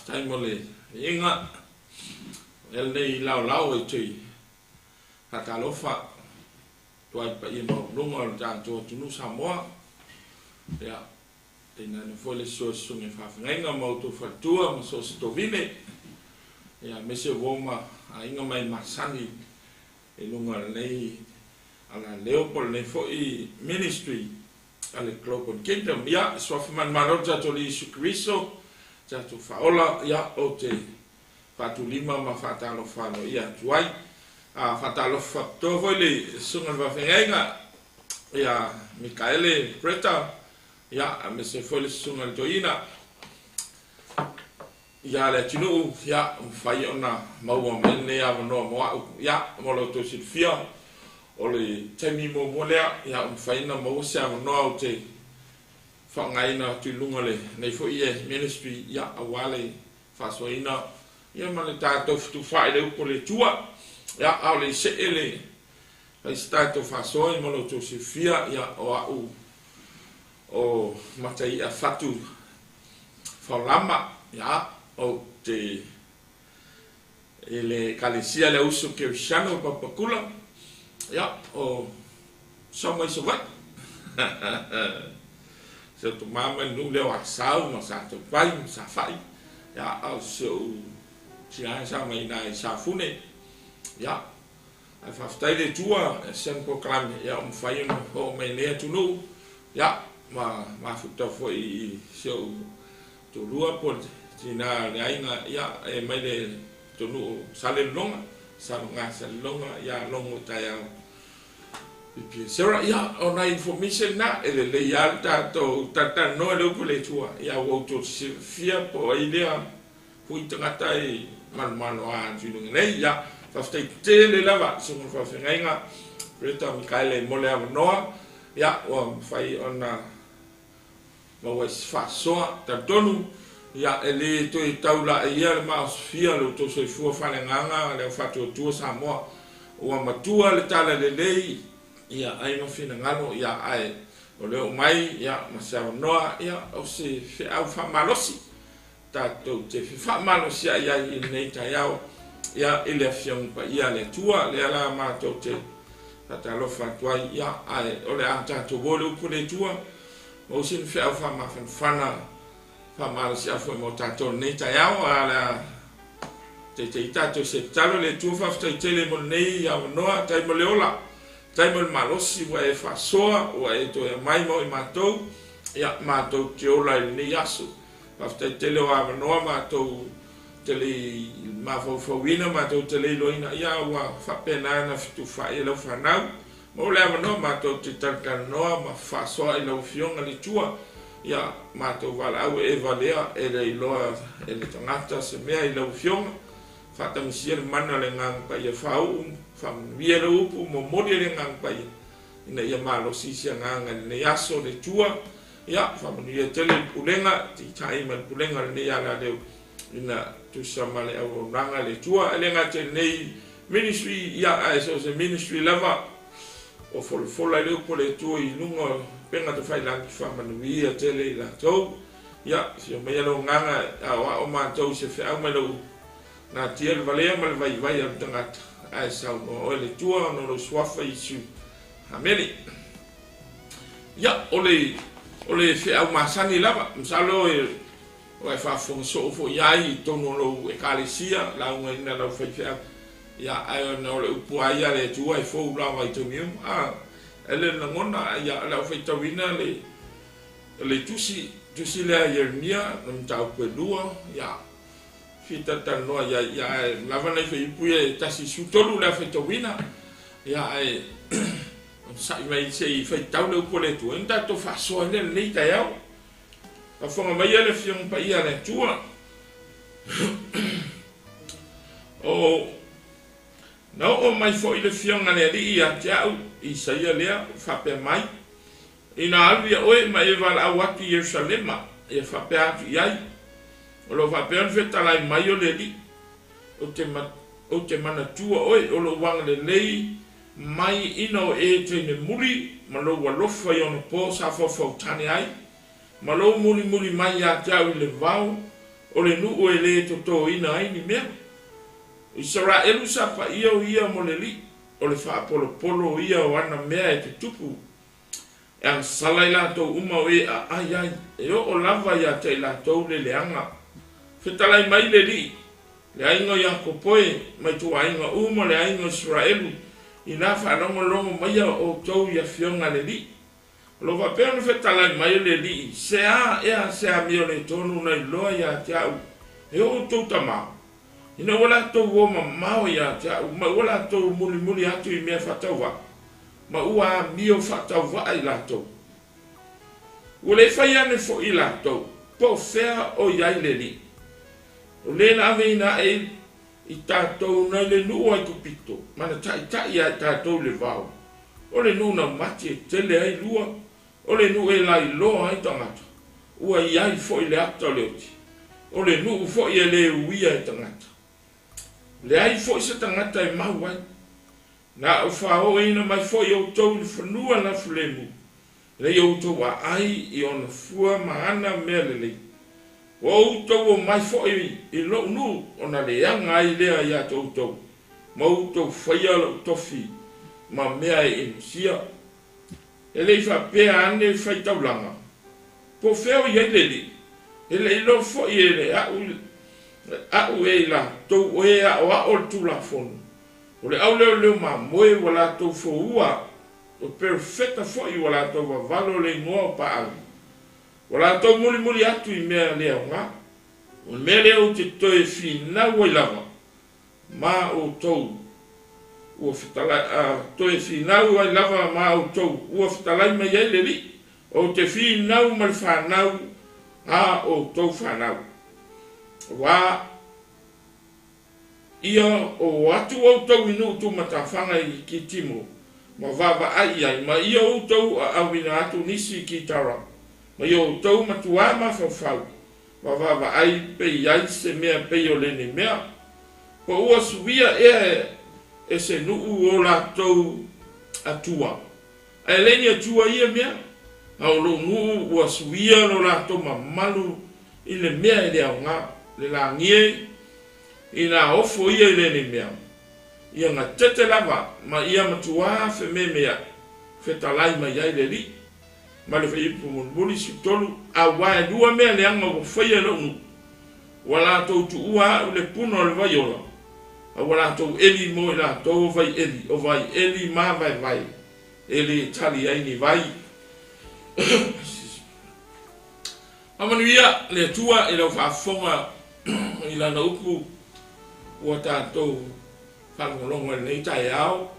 Faafetai mo le viiga. Ea lenei laolao e toe faatalofa atu ai i le paia maualuga o le tatou atunuu Samoa. Ia, tainane foi le susu o susuga i faafeagaiga ma outou faletua ma so o se tovine. Ia, aemaise o uo ma aiga ma e masani i luga o lenei alaleo po o lenei foi ministry a le Global Kingdom. Ia, suafa manumalo le tatou Alii Iesu Keriso, tatou Faaola, ia, ou te faatulima ma faatalofa aloaia atu ai. A faatalofa faapitoa foi le susuga i le faafeagaiga ia Mikaele Greta, ia, aemaise foi le susuga i le toeaina ia Leatinuu, ia, ua mafai ona maua mai lenei avanoa mo au. Ia, mo lo outou silafia, o le taimi muamua lea, ia, ua mafai ona maua se avanoa ou te faaaogaina atu i luga o lenei foi ministry, ia, aua le faasoaina, ia, ma le tatou fetufaai i le upu a le Atua. Ia, a o le i see le fai se tatou faasoa mo lo outou silafia, ia, o au o Mataia Fatu Faolama, ia, ou te i le Ekalesia le Uso Kerisiano o Papakula, ia, o sau mai Savaii. Si ou tama mai le nuu lea o Asau ma Sataupai ma Safai, ia, a o si ou tina sa mai i ina i Safune, ia, ae faafetai le Atua i si ana polokalame, ia, ua mafai ona oo mai i lenei atunuu, ia, ma mafuta foi i si ou toalua po o le tina o le aiga, ia, e mai le atunuu o Salelologa, Saloga Salelologa, ia, logo taeao Pipiesera. Ia, o nai information na, e lelei lava le tatou talatalanoa i le upu a le Atua, ia, ua outou silafia po o ai lea hui tagata e malomaloa atu i luga nei. Ia, faafetai tele lava susuga i le faafeagaiga Greta Mikaele mo le avanoa, ia, ua mafai ona maua ai se faasoa. Talitonu, ia, e le toe tau laaia le maosofia o le outou soifua faaleagaga le au faatuatua Samoa. Ua matua le talalelei, ia, ai ma finagalo, ia, ae o le oo mai, ia, ma se avanoa, ia, o se feau faamalosi tatou te fefaamalosia ai i lenei taeao, ia, i le Afioga Paia a le Atua. Lea la matou te faatalofa atu ai, ia, ae o le a tatou o le upu a le Atua, maua sina feau faamafanafana faamalosiau foi mo tatou lenei taeao. A o le a teitei tatou se tatalo. Le Atua, faafetai tele mo lenei avanoa, tai mo le ola, tai mo le malosi ua e faasoa, ua e toe aumai mo i matou, ia, matou te ola i lenei aso. Faafetai tele o avanoa matou te le i mafaufauina, matou te le iloaina, ia, ua faapena ona fetufaai e lau fanau. Maua le avanoa matou te talatalanoa ma faasoa i lau Afioga le Atua, ia, matou valaau e valea e le iloa e le tagata se mea i lau Afioga. Faatagisia le mana o le Agaga Paia faauu, faamanuia le upu, momoli e le Agaga Paia ina ia malosi se agaga i lenei aso le Atua. Ia, faamanuia tele le pulega, taitai ma le pulega o lenei alaleo ina tusa ma le auaunaga le Atua. E le gata i lenei ministry, ia, ae so o se ministry lava o folafola i le upu a le Atua i luga o upega tafailagi, faamanuia tele i latou. Ia, afio maia lou agaga e aoao matou i se feau mai lou natia le valea ma le vaivai a le tagata, ae saunoa oe le Atua ona o lou suafa Iesu. Amene. Ia, o le feau masani lava, masalo e ua e faafofoga soo foi ai i totonu o lou ekalesia, laugaina lau faifeau, ia, ae ona o le upu lava ia a le Atua e fou lava i taimi uma. A, e le lagona, ia, o le a ou faitauina le tusi lea a Ieremia, le mataupu e 2, ia, fia talatalanoa i ai, ia, ae lava nai fuaiupu ia e 1-13 le a faitauina, ia, ae onosai mai se i faitau le upu a le Atua, ona tatou faasoa ai lea i lenei taeao. Faafofoga mai le Afioga Paia a le Atua. O na oo mai foi le Afioga a le Alii ia te au, Isaia lea, faapea mai, ina alu ia oe ma e valaau atu i Ierusalema, ia faapea atu i ai, o lo o faapea ona fetalai mai o le Alii, ou te manatua oe o lou agalelei mai ina o e teine muli ma lou alofa i ona po sa faufautane ai, ma lou mulimuli mai ia te au i le vao. O le nuu e lē totōina ai ni mea. O Isaraelu sa paia o ia mo le Alii, o le faapolopolo ia o ana mea e tutupu. E agasala i latou uma o e aai ai, e oo lava ia te i latou le leaga. Fetalai mai le Alii, le aiga o Iakopo e, ma ituaiga uma o le aiga o Isaraelu, inā faalogologo maia outou i afioga a le Alii. O lo o faapea ona fetalai mai le Alii, Se a ea se amio le tonu na iloa ia te au e o outou tama, ina ua latou o mamao ia te au, ma ua latou mulimuli atu i mea faatauvaa, ma ua amio faatauvaa i latou. Ua le fai ane foi i latou, po o fea o i ai le Alii. O le na aveina aʻe i tatou nai le nuu o Aikupito, ma na taʻitaʻi ia i tatou i le vao, o le nuu na mati e tele ai lua, o le nuu e lailoa ai tagata, ua i ai foi le ata o le oti, o le nuu foi e le uia e tagata. Leai foi se tagata e mau ai. Na ou faaooina mai foi outou i le fanua lafulemu, ina ia outou aai i ona fua ma ana mea lelei. Ua outou omai foi i lou nuu ona leaga ai lea ia te outou, ma outou faia lou tofi ma mea e inosia. E le i faapea ane faitaulaga, Po o fea o i ai le Alii? E le i iloa foi e le a'u a'u e i latou o e aoao le Tulafono, o le auleoleo mamoe ua latou foua, o perofeta foi ua latou vavalo le igoa o Paali, ua latou mulimuli atu i mea le aoga. O le mea lea ou te toe finau ai lava ma outou ua fetalai, toe finau ai lava ma outou ua fetalai mai ai le Alii, ou te finau ma le fanau a outou fanau. Aua ia o atu outou i nuu tumatafaga i Kitimo ma vaavaai i ai, ma ia outou aawina atu nisi i Kitara, ma ia outou matuā mafaufau ma vaavaai pe i ai se mea pei o lenei mea. Po ua suia ea e se nuu o latou Atua, ae le ni Atua ia mea, a o lou nuu ua suia lo latou mamalu i le mea e le aoga, le lagi e, inā ofo ia i lenei mea, ia gatete lava ma ia matuā fememeaʻi, fetalai mai ai le Alii. Ma le fuaiupu mulimuli, 13, Aua e lua mea leaga ua faia e lou nuu, ua latou tuua aʻu le puna o le vai ola, a ua latou ʻeli mo i latou o vai ʻeli, o vai ʻeli māvaevae, e lē tali ai ni vai. Faamanuia le Atua i lau faafofoga i Lana upu ua tatou faalogologo ai i lenei taeao.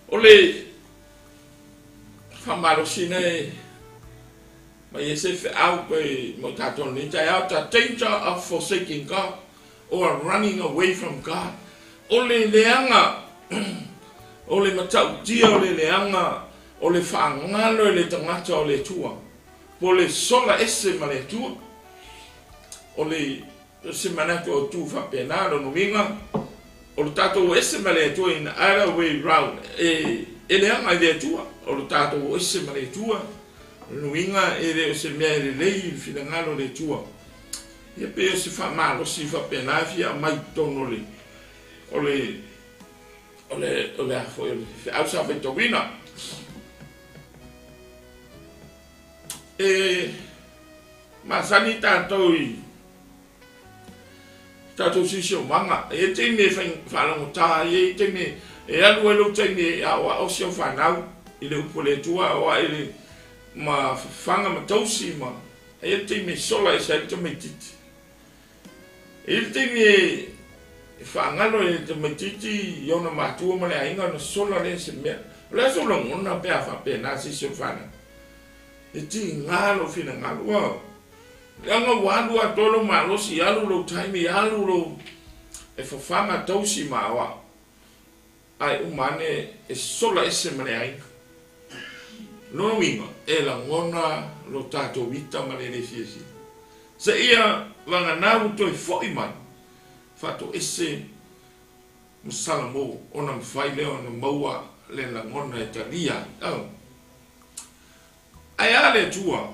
O le faamalosiina e mai ai se feau pe mo tatou i lenei taeao, the danger of forsaking God or running away from God. O le leaga, o le matautia o le leaga, o le faagalo e le tagata o le Atua, po o le sola ese ma le Atua. O le se manatu autu faapena, lona uiga, o le tatou ese ma le Atua in other way round, e leaga i le Atua, o le tatou ese ma le Atua, lona uiga e le o se mea e lelei i le finagalo o le Atua. Ia pei o se faamalosi faapena e fia aumai i totonu o le, o le, o le, o le a foi, o le feau sa faitauina. E masani tatou i tatou siosiomaga. E i ai taimi e faalogotā ai, e i ai taimi e alu ai lou taimi e aoao si au fanau i le upu a le Atua, aoao i le ma fafaga ma tausi ma e i ai le taimi e sola ese ai le tamaitiiti. E i ai le taimi e faagalo ai le tamaitiiti i ona matua ma le aiga ona sola lea se mea. O le a sou lagona pe a faapena se isi o fanau? E tiga lou finagalo. Ua leaga ua alu atoa lou malosi, alu lou taimi, alu lou e fafaga tausi ma aoao, ae uma ane e sola ese ma le aiga. Lona uiga, e lagona lo tatou ita ma le le fiafia. Seia vagana ua toe foi mai, faatoese ma Salamo ona mafai lea ona maua le lagona e talia ai. Oh. Ae a le Atua?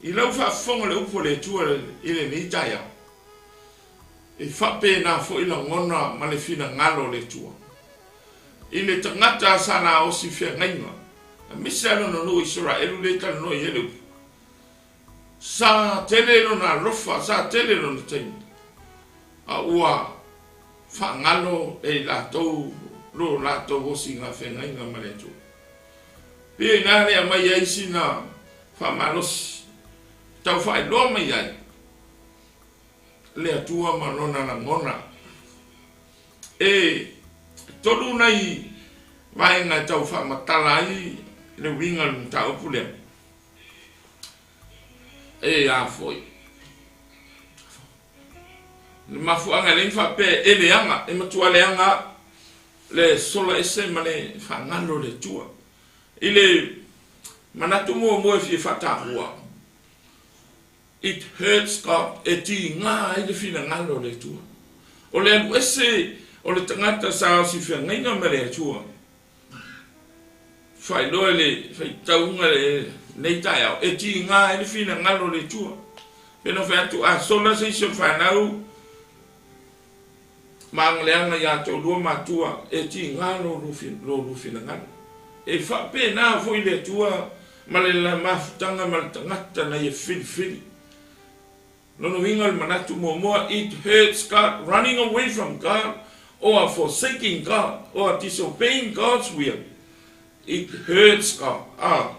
I lau faafofoga le upu a le Atua i lenei taeao, e faapena foi lagona ma le finagalo o le Atua i le tagata sa na osi feagaiga, aemaise lava lona nuu o Isaraelu lea e talanoa i ai le upu. Sa tele lona alofa, sa tele lona taimi, a ua faagalo e i latou lo latou osiga feagaiga ma le Atua. Pei o i ina le aumai ai sina faamalosi tau faailoa mai ai le Atua ma lona lagona. E tolu nai vaega e tau faamatala ai le uiga o le mataupu lea. E a foi le mafuaaga e leai ni faapea e leaga, e matua leaga le sola ese ma le faagalo o le Atua. I le manatu muamua e fia faataua, it hurts God, e tiga ai le finagalo o le Atua. O le alu ese o le tagata sa osi feagaiga ma le Atua, faailoa i le faitauga i lenei taeao, e tiga ai le finagalo o le Atua. Pei ona fai atu, a sola se isi o le fanau ma agaleaga ia te oulua matua, e tiga lo oulua finagalo. E faapena foi le Atua ma le mafutaga ma le tagata na ia filifili. Lona uiga o le manatu muamua, it hurts God, running away from God or forsaking God or disobeying God's will, it hurts God. A,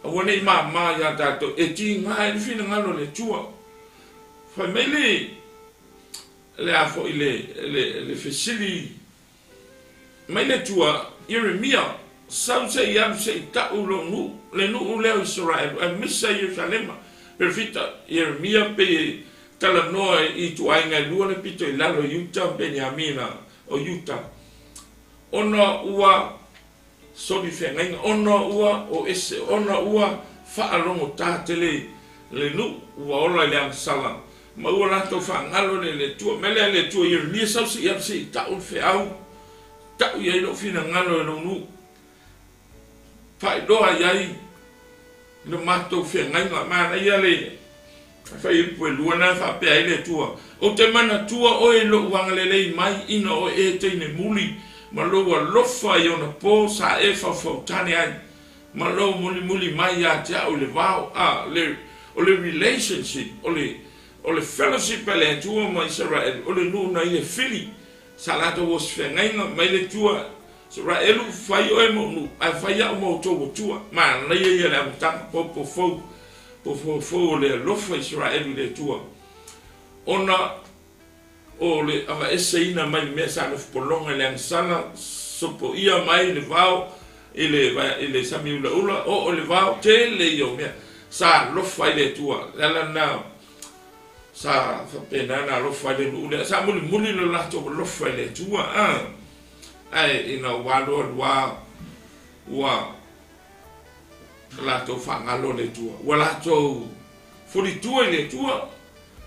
aua ne i māmā iā tātou, e tiga ai le finagalo o le Atua. Fai mai le, le a foi le, le, le fesili mai le Atua, Ieremia, sau se i alu se i ta'u lou nuu, le nuu lea o Isaraelu, aemaise a Ierusalema. Perofita Ieremia pei e talanoa i ituaiga e lua le pito i lalo i Iuta ma Peniamina o Iuta, ona ua soli feagaiga, ona ua o ese, ona ua faalogotā tele le nuu, ua ola i le agasala, ma ua latou faagalo le le Atua. Mea lea le Atua Ieremia sau se i alu se i ta'u le feau, ta'u i ai lou finagalo e lou nuu, faailoa i ai lo matou feagaiga. Manaia le fuaiupu e lua na faapea ai le Atua, Ou te manatua oe i lou agalelei mai ina o e teine muli ma lou alofa i ona po sa e faufautane ai ma lou mulimuli mai ia te au i le vao. A, le, o le relationship, o le, o le fellowship a le Atua ma Isaraelu, o le nuu na ia fili, sa latou osifeagaiga mai le Atua, Isaraelu, fai oe ma ou nuu, ae fai au ma outou Atua. Manaia ia le amataga, popo fou, popo fou o le alofa Isaraelu i le Atua, ona o le avaeseina mai le mea sa nofo pologa i le agasala, sopoia mai le vao i le, i le sami ulaula, oo i le vao, tele ia o mea sa alofa ai le Atua. Le ala lena sa faapena ona alofa ai le nuu lea, sa mulimuli lo latou alofa i le Atua. A, ae ina ua alu alu lava, ua latou faagalo le Atua, ua latou fulitua i le Atua.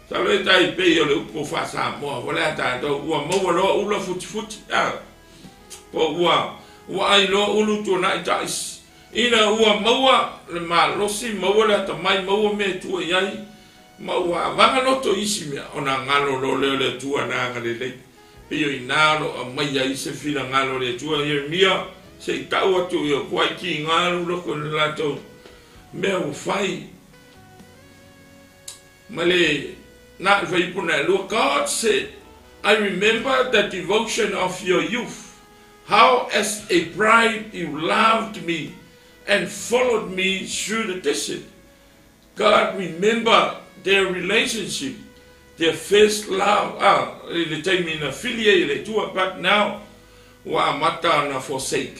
Masalo e tai pei o le upu faa-Samoa foi lea a tatou, ua maua loa ula futifuti, a, po ua ua ai loa ulu tuanai taisi. Ina ua maua le malosi, maua le atamai, maua mea e tua i ai, ma ua avaga loto i isi mea, ona galo loa lea o le Atua na agalelei. Pei o i ina o lo o aumaia ai se finagalo o le Atua, Ieremia, se i tau atu i o kuaiki galu loko i le latou mea ua fai. Ma le na le fuaiupu na elua, God said, I remember the devotion of your youth, how as a bride you loved me and followed me through the desert. God remember their relationship, their first love, ah, i le taimi na fili ai e le Atua, but now ua amata ona forsake,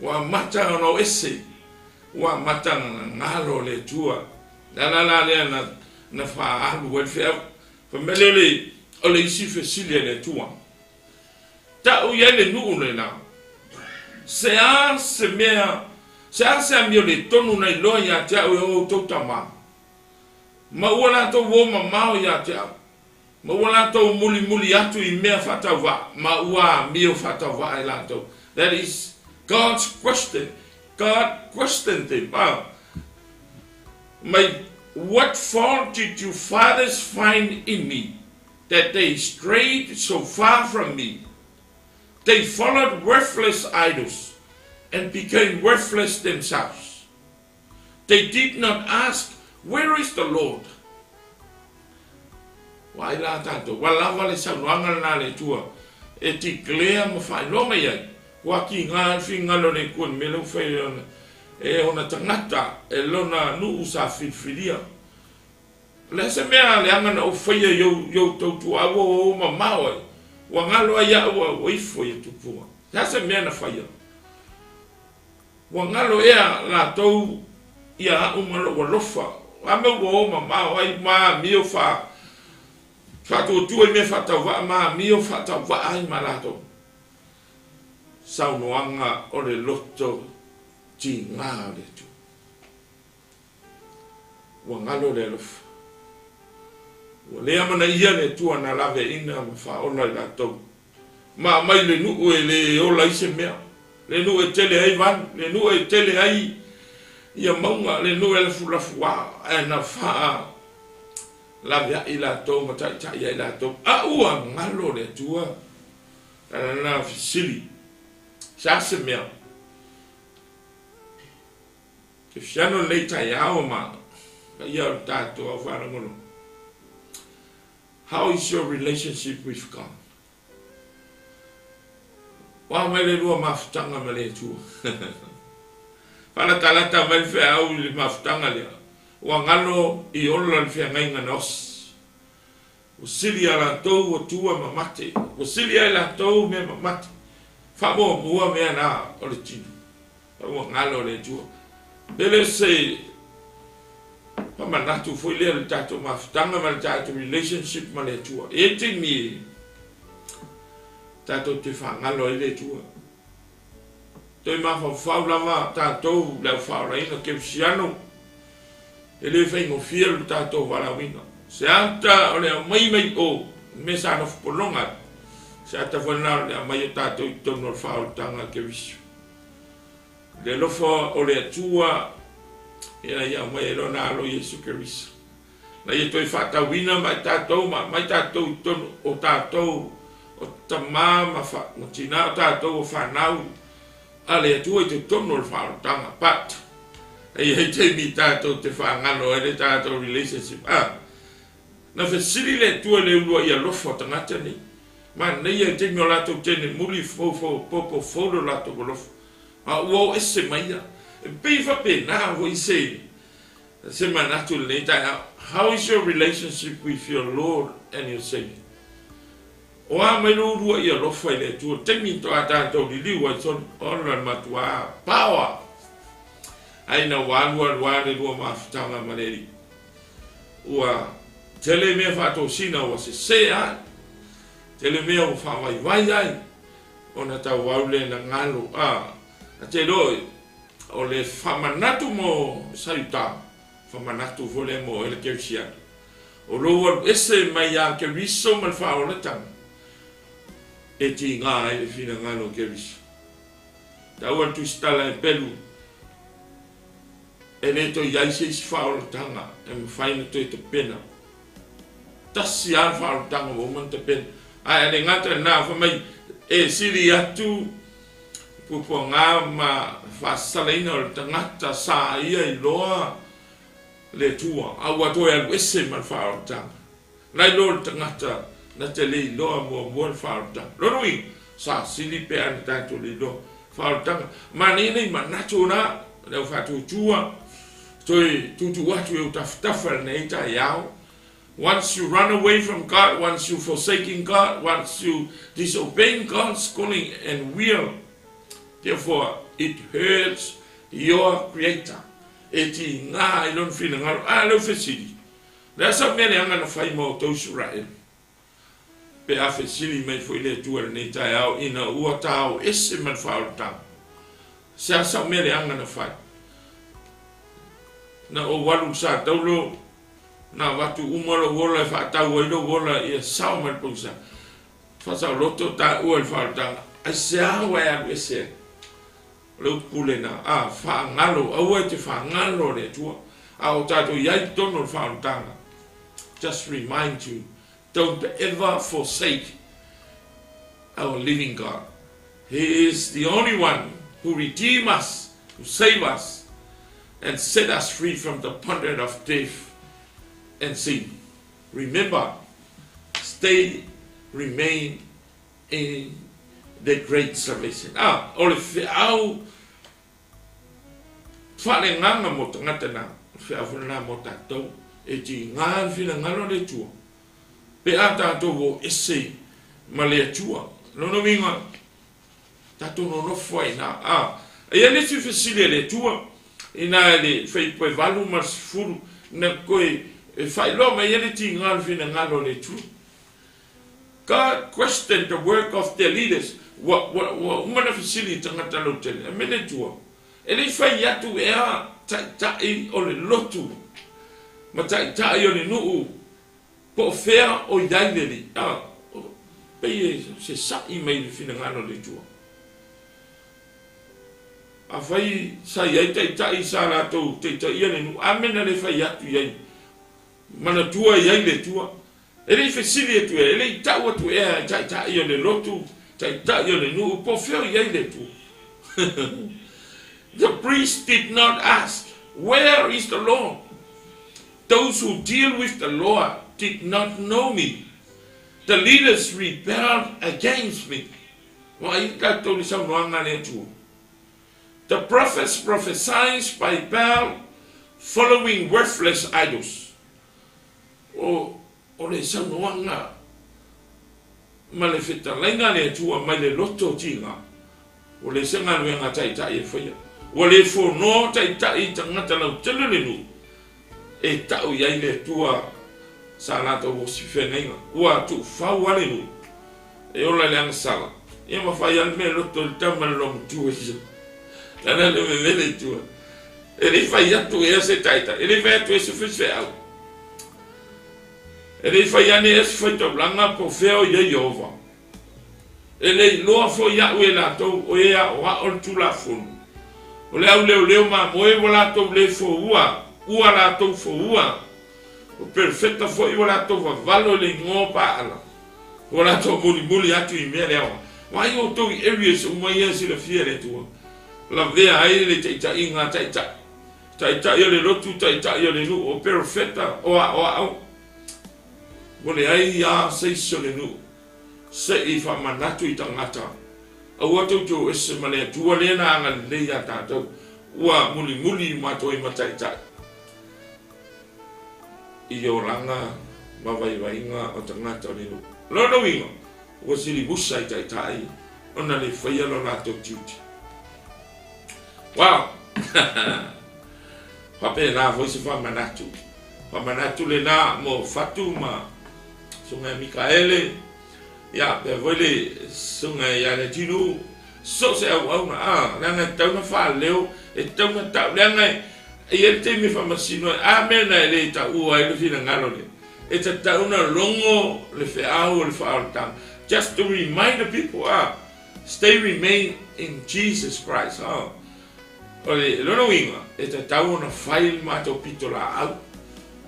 ua amata ona o ese, ua amata ona galo le Atua. Le ala la lea na, na faaalu ai le feau. Fai mai lea o le, o le isi fesili a le Atua. Ta'u i ai le nuu lena. Se a se mea, se a se amio le tonu na iloa ia te a'u e o outou tama, ma ua latou o mamao ia te a'u, ma ua latou mulimuli atu i mea faatauvaa, ma ua amio faatauvaa e latou. That is God's question. God questioned them. Ah, mai. What fault did your fathers find in me, that they strayed so far from me? They followed worthless idols and became worthless themselves. They did not ask, Where is the Lord? Ua ai la tatou, ua lava le saunoaga lena a le Atua e declare ma faailoa mai ai, ua kiga le finagalo o le Atua i le mea lea ua fai e ona tagata, e lona nuu sa filifilia. O le a se mea leaga na ou faia i outou tuaau ua o mamao ai, ua galo ai au a ua ifo ia tupua. O le a se mea na faia? Ua galo ea latou ia a'u ma lo'u alofa, a mea ua o mamao ai ma amio faatuatua i mea faatauvaa ma amio faatauvaa ai ma latou? Saunoaga o le loto tiga o le Atua. Ua galo le alofa. Ua le amanaia le Atua na laveaiina ma faaola i latou. Ma aumai le nuu e le ola ai se mea, le nuu e tele ai vanu, le nuu e tele ai ia mauga, le nuu e lafulafuā, ae na faa laveai latou ma taitai ai latou. A ua galo le Atua, lana fesili, se a se mea? Te fiano lenei taeao ma paia o le tatou au faalogologo. How is your relationship with God? Ua mai le lua mafutaga ma le Atua. Faalatalata mai le feau i le mafutaga lea. Ua galo i ola le feagaiga na osi. Ua sili a latou atua mamate. Ua sili ai latou mea mamate. Faamuamua mea na o le tino. Ua galo le Atua. E le o se faamanatu foi lea le tatou mafutaga ma le tatou relationship ma le Atua. E i ai taimi e tatou te faagalo ai le Atua. Toe mafaufau lava tatou le au faaolaina kerisiano, e le faigofie lo tatou valaauina. Se ata o le aumai mai o mea sa nofo pologa ai, se ata foi lena o le aumai o tatou i totonu o le faaolataga kerisio. Le alofa o le Atua ina ia aumai ai Lona Alo Iesu Keriso, na ia toe faatauina mai tatou ma aumai tatou i totonu o tatou o tama ma, fa, ma tina o tatou o fanau a le Atua i totonu o le faaolataga. But, e i ai taimi tatou te faagalo ai le tatou relationship. Ah, na fesili le Atua i le uluai alofa o tagata nei. Manaia i taimi o latou teine muli foufou popo fou lo latou alofa, a ua o ese mai ia. E pei faapena foi se se manatu i lenei taeao. How is your relationship with your Lord and your Savior? O a mai lo uluai alofa i le Atua, taimi toa tatou liliu ai soli, ona le matuā paoa. Ai na ua alu alu lava le lua mafutaga ma le Alii. Ua tele mea faatosina ua sese ai, tele mea ua faavaivai ai, ona tauau lea na galo. A, a te iloa o le faamanatu mo Saiuta, faamanatu foi lea mo oe le kerisiano. O lou alu ese mai ia Keriso ma le faaolatanga, e tiga ai le finagalo o Keriso. Taua le tusitala e pelu. E le toe i ai se isi faaolataga e mafai ona toe tapena. Tasi lava le faaolataga ua uma ona tapena. Ae le gata i lena, fai mai e sili atu puapuaga ma faasasalaina o le tagata sa ia iloa le Atua, a ua toe alu ese ma le faaolataga. Nai lo le tagata na te le iloa muamua le faaolataga. Lona uiga, sa sili pe ana tatou le iloa faaolataga. Manaia nei manatu na, le au faatuatua, toe tuutuu atu i ou tafatafa i lenei taeao. Once you run away from God, once you forsaking God, once you disobeying God's calling and will, therefore it hurts your Creator. E tiga ai lona finagalo. A leu fesili, Le a sau mea leaga na fai ma outou Isaraelu? Pe a fesili mai foi le Atua i lenei taeao ina ua tao ese ma le faaolataga, se a sau mea leaga na fai? Na ou alu i le sa taulo, na avatu uma lou ola e faatau ai lou ola ia sao mai le pogisa. Faasaoloto taua i le faaolataga, aisea ua e alu ese ai? O le upu lena, a, faagalo, aua e te faagalo le Atua. A o tatou i ai i totonu o le faaolataga, just remind you, don't ever forsake our living God. He is the only one who redeem us, who save us, and set us free from the bondage of death and sin. Remember, stay, remain in the great salvation. Ah, o le feau faaleagaga mo tagata na, o le feau foi lena mo tatou, e tiga le finagalo o le Atua. Pe a tatou o ese ma le Atua. Lona uiga, tatou nonofo ai ina. A, e i ai le isi fesili a le Atua, ina le Faipu e 8 ma le 10, na koe e faailoa mai ai le tiga o le finagalo o le Atua. God questioned the work of their leaders. Ua, ua, ua uma na fesili i tagata lautele, e me le Atua, e le i fai atu ea taitai o le lotu ma taitai o le nuu Po o fea o i ai le Alii? A, pei e se sa'i mai le finagalo o le Atua. Afai sa i ai taitai sa latou taitaia le nuu, a mea na le fai atu i ai, manatua i ai le Atua? E le i fesili atu ea, e le i tau atu ea e taitai o le lotu, taitai o le nuu, po o fea o i ai le Atua? The priest did not ask, Where is the Lord? Those who deal with the Lord did not know me. The leaders rebelled against me. Vaai tatou i le saunoaga a le Atua. The prophets prophesied by Baal following worthless idols. O, o le saunoaga ma le fetalaiga a le Atua mai le loto o tiga, ua leai se galuega a taitai e faia. Ua le fonoa taitai i tagata lautele o le nuu e tau i ai le Atua sa latou osi feagaiga. Ua tuufau lava le nuu e ola i le agasala, ia ma fai lava le mea e loto i le tama i le loomatua ia. Lana le vevele i tua. E le i fai atu ea se taitai, e le i fai atu ea se faifeau. E le i fai ane ea se faitaulaga po o fea o i ai Ieova. E le iloa foi iaʻu e latou o e aʻoaʻo le Tulafono. O le au leoleo mamoe ua latou le foua, ua latou foua. O perofeta foi ua latou vavalo i le igoa o Paala. Ua latou mulimuli atu i mea leaoga. Vaai outou i areas uma ia e silafia e le Atua. Lavea ai le taitaiga a taitai. Taitai o le lotu, taitai o le nuu, o perofeta, o aʻoaʻo. Ua leai a se isi o le nuu. Se i faamanatu i tagata, aua tou te o ese ma le Atua lea na agalelei iā tatou, ua mulimuli i matou ai ma taitai i olaga ma vaivaiga o tagata o le nuu. Lona uiga, ua silimusa i taitai ona le faia lo latou tiute. Wow! Faapena foi se faamanatu. Faamanatu lena mo Fatu ma Susuga ia Mikaele, ia, pea foi le Susuga ia Leatinuu, so o se auauna, a, leaga e tatau ona faaleo, e tatau ona tau, leaga e i ai le taimi e faamasino ai, a mea na e le taua ai le finagalo lea, e tatau ona logo le feau o le faaolataga, just to remind the people, a, stay remain in Jesus Christ, a. O le lona uiga, e tatau ona fai le matou pitolaau.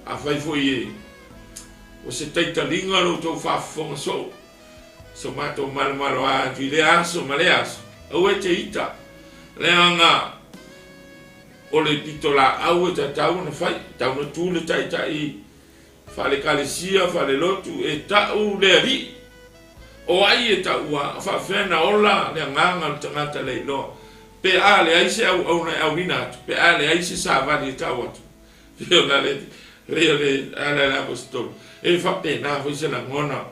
Afai foi e o se taitaliga lo outou faafofoga soo, so matou malomaloa atu i lea aso ma lea aso, aua e te ita, leaga o le pitolaau e tatau ona fai, e tatau ona tu le taitai faale-ekalesia, faale-lotu, e tau le Alii. O ai e taua, faafefea na ola le agaga o le tagata leiloa, pe a leai se auauna e auina atu, pe a leai se savali e tau atu. Pei o le lei o le ala e le Aposetolo. E faapena foi se lagona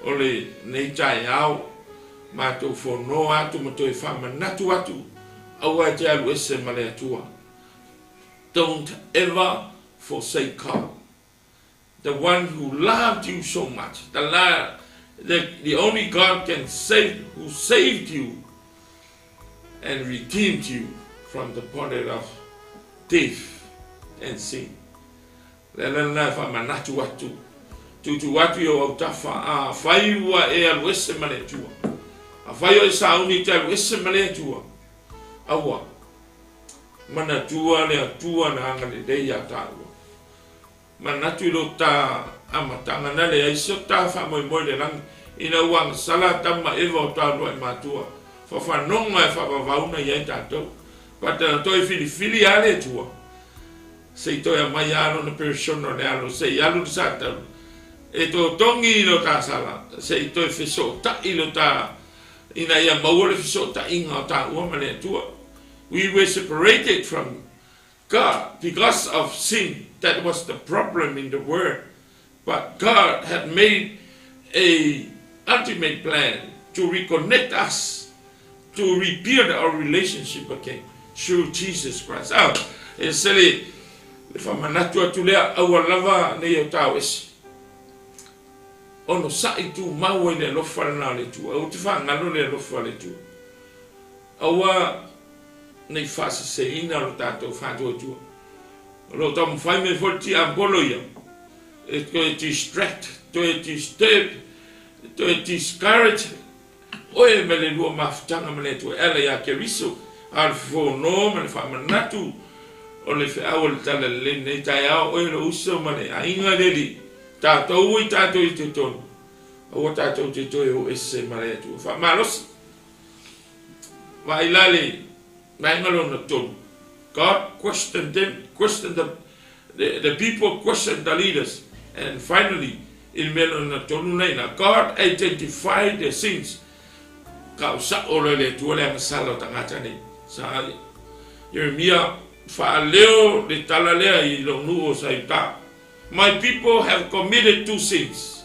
o lenei taeao, matou fonoa atu ma toe faamanatu atu, aua e te alu ese ma le Atua. Don't ever forsake God. The one who loved you so much, the, la, the, the only God can save, who saved you and redeemed you from the bondage of death and sin. Le ala lena e faamanatu atu, tuutuu atu i ou autafa, afai ua e alu ese ma le Atua, afai o e sauni e te alu ese ma le Atua, aua. Manatua le Atua na agalelei iā tāua. Manatu i lo ta amataga na leai se o ta faamoemoe i le lagi, ina ua agasala Atamu ma Eva o ta uluai matua, fafanoga e faavavauna i ai tatou. But na toe filifili a le Atua, se i toe aumai a lona persona o le alo, se i alu le Satanu e totogi i lo ta sala, se i toe fesootai lo ta, ina ia maua le fesootaiga o taua ma le Atua. We were separated from God because of sin, that was the problem in the world, but God had made a ultimate plan to reconnect us, to rebuild our relationship again through Jesus Christ. Ah, e se le, le faamanatu atu lea, aua lava nei o tao ese. Onosai tumau ai le alofa lena o le Atua. Aua te faagalo le alofa o le Atua. Aua ne i faaseseina lo tatou faatuatua. O lo o taumafai mai foi le tiapolo ia e toe distract, toe disturb, toe discourage oe mai le lua mafutaga ma le Atua e ala ia Keriso, a o le fofono ma le faamanatu o le feau o le Talalelei lenei taeao, oe lou uso ma le aiga le Alii, tatou i tatou i totonu, aua tatou te toe o ese ma le Atua. Faamalosi. Vaai la le vaega lona tolu. God questioned them, questioned the people, questioned the leaders. And finally, i le mea lona tolu na ina, God identified their sins. Ka o sa'o loa e le Atua le agasala o tagata nei. Sa Jeremia faaleo le tala lea i lou nuu o Saiuta. My people have committed two sins.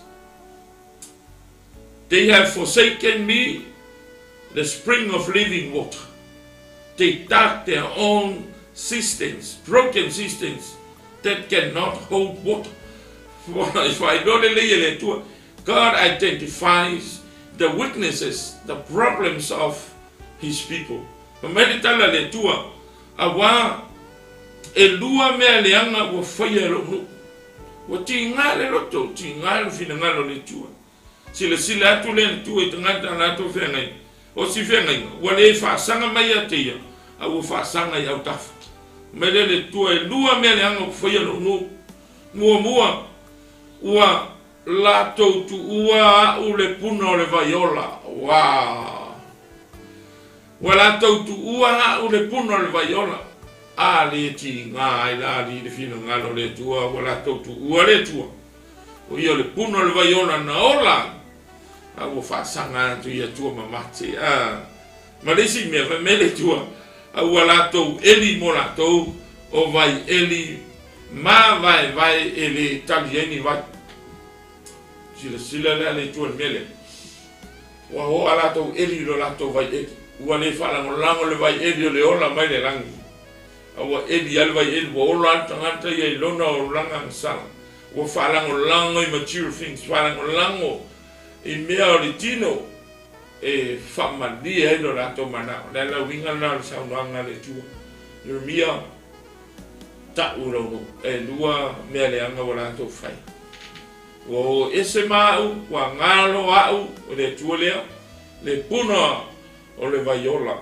They have forsaken me, the spring of living water. They dug their own cisterns, broken cisterns that cannot hold water. Faailoa lelei e le Atua. God identifies the weaknesses, the problems of His people. Fai mai le tala a le Atua, Auā, e lua mea leaga ua faia e lou nuu. Ua tiga le loto, ua tiga le finagalo o le Atua. Silasila atu le Atua i tagata a latou feagaiga. O si feagaiga, ua le faasaga mai ia te ia, a ua faasaga i autafa. Mai lea le Atua, e lua mea leaga ua faia lou nuu. Muamua, ua latou tuua a'u le puna o le vai ola. Uaa! Ua latou tuua a'u le puna o le vai ola. A le tiga ai la alii le finagalo o le Atua, ua latou tuua le Atua. O ia o le puna o le vai ola na ola ai, a ua faasaga atu i Atua mamate. A ma le isi mea, fai mai le Atua, a ua latou eli mo latou o vai eli mavaevae e le tali ai ni vai. Silasila la le Atua i le mea lea. Ua oo a latou eli i lo latou vai eli. Ua le faalagolago le vai eli o le ola mai le lagi. A ua eli lava le vai eli, ua ola lava le tagata ia i lona olaga agasala. Ua faalagolago i material things, faalagolago i mea o le tino e faamalie ai lo latou manao. O le ala uiga lena o le saunoaga a le Atua. Ieremia, Ta'u lou nuu, e lua mea leaga ua latou fai. Ua o ese ma a'u, ua galo a'u, o le Atua lea, le puna o le vai ola,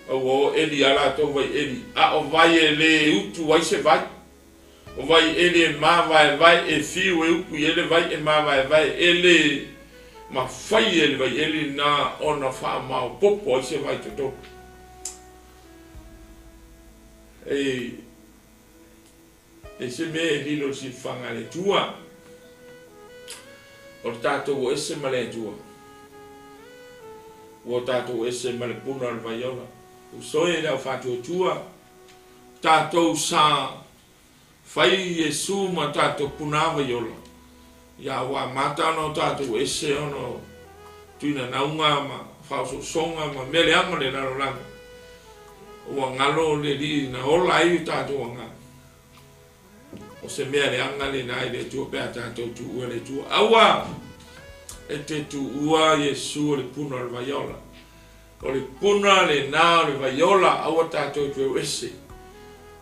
a ua o eli a latou vai eli, a o vai e lē utu ai se vai. O vai eli e māvaevae, e fiu e utu i ai le vai e māvaevae, e lē mafai e le vai eli lenā ona faamaopopo ai se vai totonu. E. E se mea e lilo i le silafaga a le Atua, o le tatou ua ese ma le Atua, ua tatou ese ma le puna o le vai ola. Usoe le au faatuatua, tatou sa fai Iesu ma tatou puna vai ola, ia ua amata ona o tatou ese ona o tuinanauga ma faaosoosoga ma mea leaga o le lalolagi. Ua galo le Alii na ola ai o tatou agaga. O se mea leaga lena i le Atua pe a tatou tuua le Atua. Aua e te tuua Iesu o le puna o le vai ola. O le puna lena o le vai ola, aua tatou te o ese.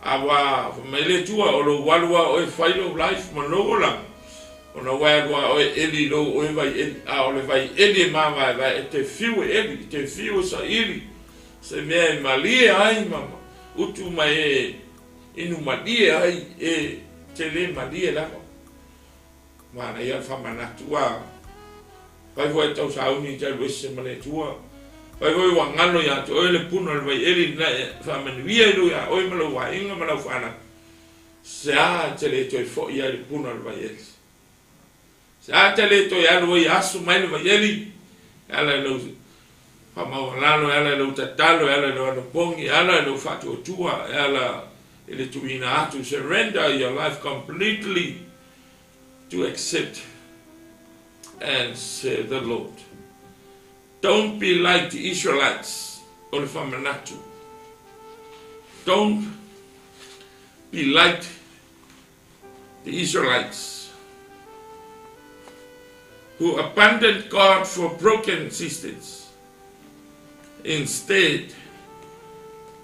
Aua fai mai le Atua, o lou alu a oe fai lou life ma lou olaga, ona ua e alu a oe eli i lou oe vai eli, a o le vai eli e mavaevae, e te fiu e eli, e te fiu e saili, Se mea e malie ai ma utu ma e inu malie ai e te le malie lava. Manaia le faamanatu a fai foi e tau sauni i te alu ese ma le Atua. Fai foi ua galo ia te oe le puna o le vaieli na e faamanuia i lou ia oe ma lou aiga ma lau fanau. Se a te le toe foi ai le puna o le vaieli. Se a te le toe alu ai aso mai le vaieli e ala i lou faamaualalo, e ala i lou tatalo, e ala i lou anapogi, e ala i lou faatuatua, e ala i le tuuina atu. Surrender your life completely to accept and serve the Lord. Don't be like the Israelites, o le faamanatu. Don't be like the Israelites who abandoned God for broken systems. Instead,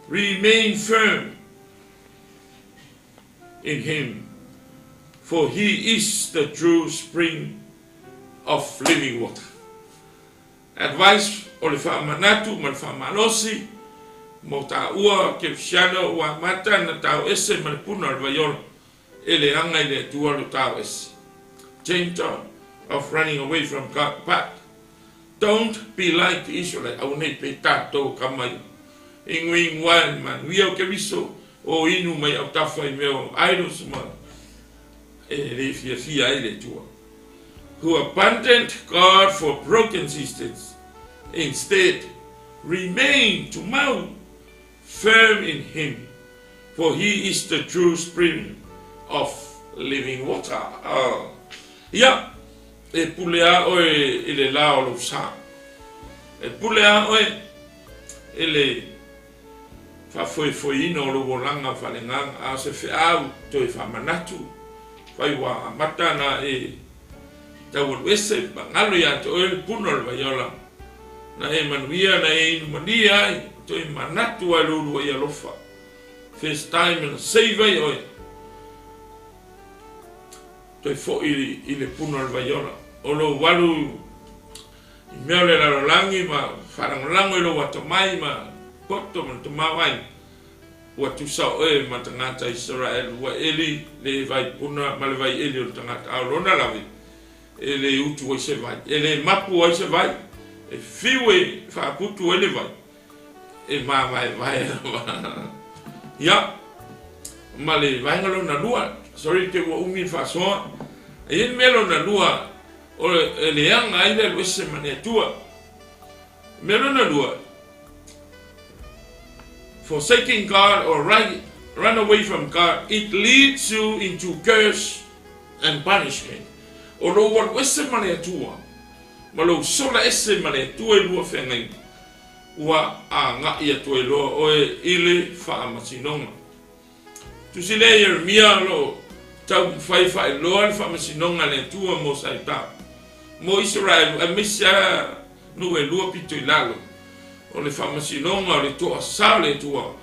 remain firm in Him, for He is the true spring of living water. Advice o le faamanatu ma le faamalosi mo taua kerisiano ua amata na tao ese ma le puna o le vaiola e leaga i le Atua lo tao ese. Danger of running away from God, but don't be like the Israelites. Aua nei pe tatou kama ia. Iguigua i le manuia o Keriso o inu mai autafa i mea o idols ma e le fiafia ai le Atua. Who abandoned God for broken systems. Instead, remain tumau firm in Him, for He is the true spring of living water. Ia, e pule a oe i le la o lou sa. E pule a oe i le faafoefoeina o lou olaga faaleagaga, a o se feau toe faamanatu, fai ua amata na e tau alu ese ma galo ia te oe le puna o le vaiola, na e manuia na e inu malie ai, toe manatu ai lou uluai alofa. First time na save ai oe, toe foi i le puna o le vaiola. O lou alu i mea o le lalolagi ma faalagolago i lou atamai ma poto ma le tamaoaiga, ua tusa oe ma tagata Isaraelu, ua eli le vaipuna ma le vaieli o le tagata, a o lona lave, e le utu ai se vai, e le mapu ai se vai, e fiu e faaputu ai le vai, e mavaevae lava. Ia, ma le vaega lona lua, sorry te ua umi le faasoa, e i ai le mea lona lua, o e leaga ai le alu ese ma le Atua. Mea lona lua, forsaking God or right, run away from God, it leads you into curse and punishment. O lou alu ese ma le Atua, ma lou sola ese ma le Atua i lua feagaiga, ua agai atu ai loa oe i le faamasinoga. Tusi lea Ieremia o lo o taumafai faailoa le faamasinoga a le Atua mo Saitao, mo Isaraelu aemaise lava nuu e lua pito i lalo o le faamasinoga o le toasa o le Atua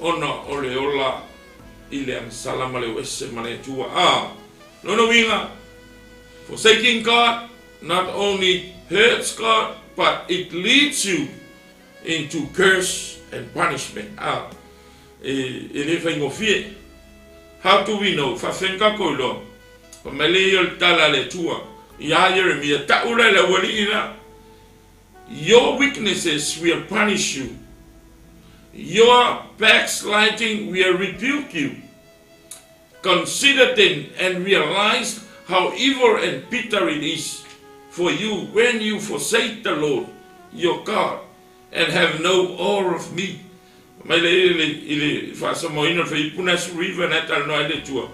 ona o le ola i le agasala ma le o ese ma le Atua. A lona uiga, forsaking God not only hurts God but it leads you into curse and punishment. A e le faigofie. How do we know? Faafeai tatou iloa. Fai mai le ia o le tala a le Atua iā Ieremia, Ta'u la i le aualii la, Your weaknesses will punish you, your backsliding will rebuke you. Consider then and realize how evil and bitter it is for you when you forsake the Lord your God and have no awe of me. Mai le i le i le faasamoaina o le fuaiupu 19 na e talanoa ai le Atua.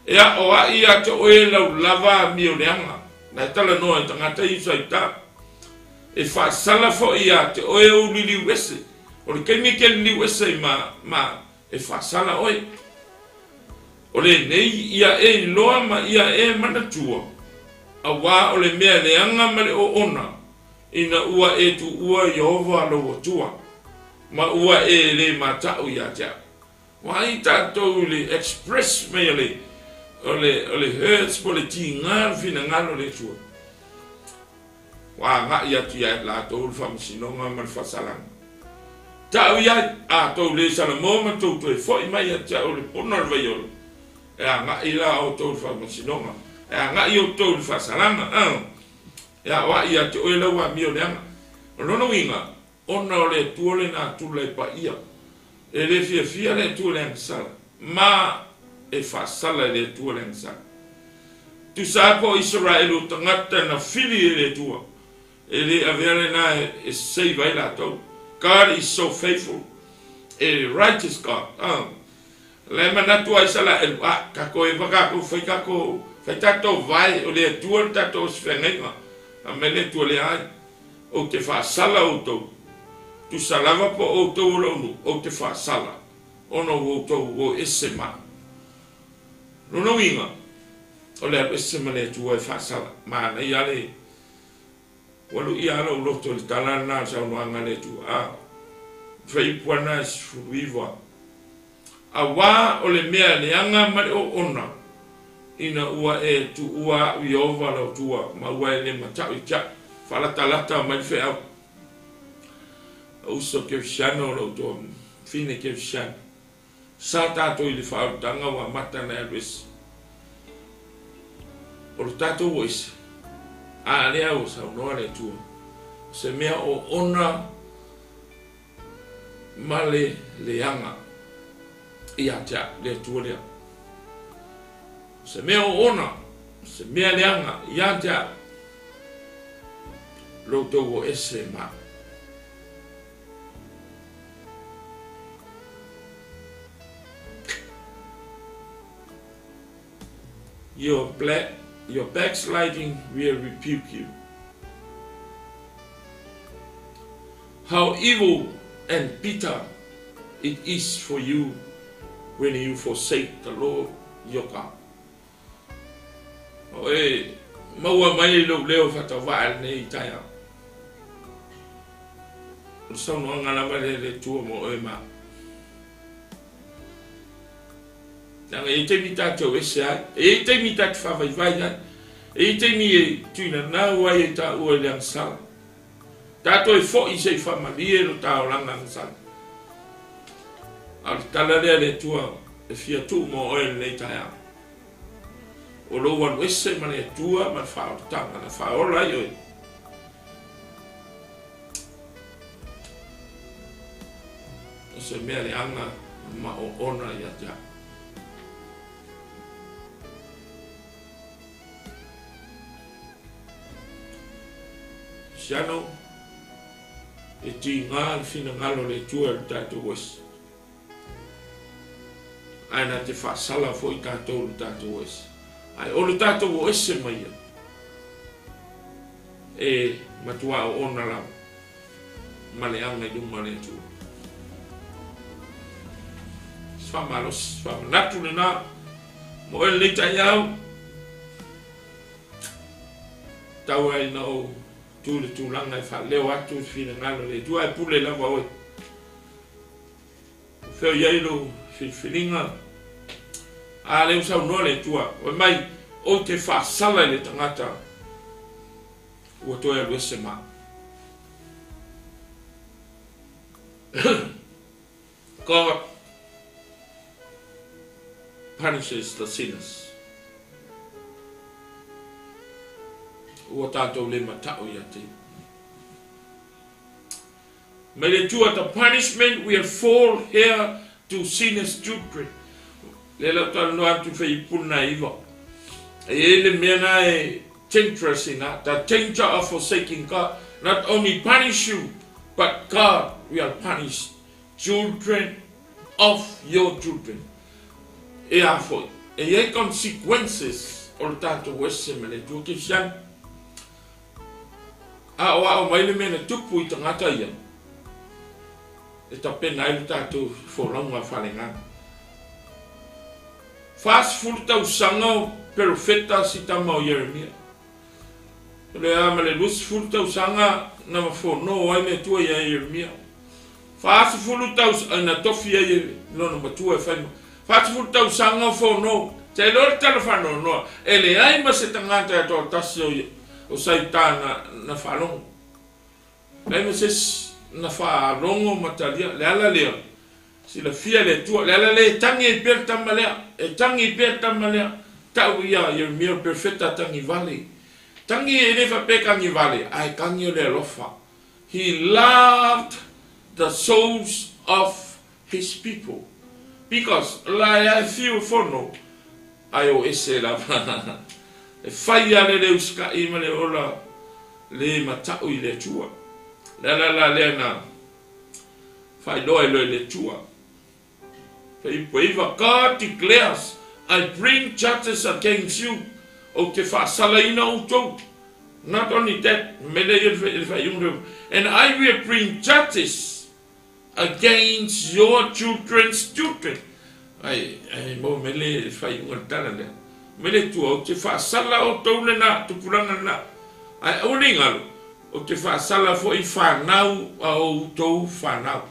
E aoaʻi ia te oe lau lava amio leaga, na e talanoa i tagata i usa i ta. E faasala foʻi ia te oe ou liliu ese. O le taimi e te liliu ese ai ma, ma e faasala oe. O lenei ia e iloa ma ia e manatua, auā o le mea leaga ma le oona, ina ua e tuua Ieova lou Atua, ma ua e le mataʻu iā te au. Ua ai tatou i le express mai o le, o le, o le hurts po o le tiga le finagalo o le Atua. Ua agai atu ia i latou le faamasinoga ma le faasalaga. Ta'u i ai, a tou lē salamo ma tou toe fo'i mai ia te a'u i le pona o le vaiolo, e aga'i la outou i le faamasinoga, e aga'i outou i le faasalaga, a e aoa'i ia te oe lau amio leaga. O lona uiga, ona o le Atua le natura e paia, e le fiafia le Atua i le agasala, ma e faasala e le Atua le agasala. Tusa ai po o Isaraelu o tagata na fili e le Atua, E le avea lena e save ai latou. God is so faithful. A righteous God. Ah. La e manatu ai Isalaelu, ah, tatou eva tatou fai tatou, fai tatou vae, o le Atua le tatou osifeagaiga. A mai le Atua leai, ou te faasala outou. Tusa lava po o outou o lou nuu, ou te faasala, ona ua outou o ese ma. Lona uiga, o le alu ese ma le Atua e faasala. Manaia le Ua luʻia lava lou loto i le tala lena o le saunoaga a le Atua, a fai upu ana e 19, Auā o le mea leaga ma le oona, ina ua e tuua aʻu Ieova lau Atua, ma ua e le mataʻu i te aʻu, faalatalata mai le feau. Lou uso kerisiano, lou tuafafine kerisiano. Sa tatou i le faaolataga ua amata ona e alu ese. O lo tatou ua ese, a lea ua saunoa le Atua, o se mea oona ma le leaga ia te au, le Atua lea. O se mea oona, o se mea leaga ia te au, lo outou o ese ma au. Your, black, your backsliding will rebuke you. How evil and bitter it is for you when you forsake the Lord your God. O e maua mai i lou leo faatauvaa i lenei taeao. O le saunoaga lava lea le Atua mo oe ma au. Leaga e i ai taimi tatou ese ai, e i ai taimi tatou faavaivai ai, e i ai taimi e tuinanau ai e taua i le agasala. Tatou e fo'i se i faamalie lo ta olaga agasala. A o le tala lea a le Atua e fia tuu mo oe i lenei taeao. O lou alu ese ma le Atua ma le faaolataga na faaola ai oe. O se mea leaga ma oona ia te au. Siano, e tiga le finagalo o le Atua i le tatou ese. Ae na te faasala foi tatou i le tatou ese. Ae o le tatou o ese ma ia, e matuā oona lava ma leaga i luma o le Atua. Se faamalosi, se faamanatu lena mo oe lenei taeao. Tau ai ina ou tu i le tulaga e faaleo atu le finagalo o le Atua, ae pule lava oe. O fea o i ai lou filifiliga? A lea ua saunoa le Atua, fai mai, Ou te faasala i le tagata ua toe alu ese ma au. God punishes the sinners. Ua tatou le mata'u ia te ia. Mai le Atua, the punishment will fall here to sinners children. Lea la ou talanoa atu i Faipuna e 9. E i ai le mea na e dangerous ina, the danger of forsaking God not only punish you, but God will punish children of your children. E a foi, e i ai consequences o le tatou ese ma le Atua Kerisiano. Aoao mai le mea na tupu i tagata ia e tapena ai le tatou folauga faaleagaga. 40 tausaga o perofeta si tama o Ieremia. O le a ma le 20 tausaga na fono ai le Atua ia Ieremia. 40 tausaga na tofi ai e lona matua e fai ma 40 tausaga o fono. Te iloa le tala faanoanoa, e leai ma se tagata e toatasi o o Saitana na faalogo. Leai ma se isi. Na faalogo ma talia le ala lea, silafia e le Atua le ala lea e tagi ai pea le tama lea, e tagi ai pea le tama lea, tau ia Ieremia o le perofeta tagivale. Tagi e le faapea e tagivale, ae tagi o le alofa. He loved the souls of his people because la e ae fiu e fono ae o ese lava. E fai lava le le usikai ma le ola le matau i le Atua. Le ala la lea na faailoa ai loa i le Atua. Fuaiupu 9, God declares, I bring judges against you, ou te faasalaina outou. Not only that, mele ia le faaiuga, and I will bring judges against your children's children. Ai, ai mo mele le faaiuga le tala lea. Mele tua, ou te faasala outou lena, tupulaga lena. Ae aua ne i galo, ou te faasala foi fanau a outou fanau.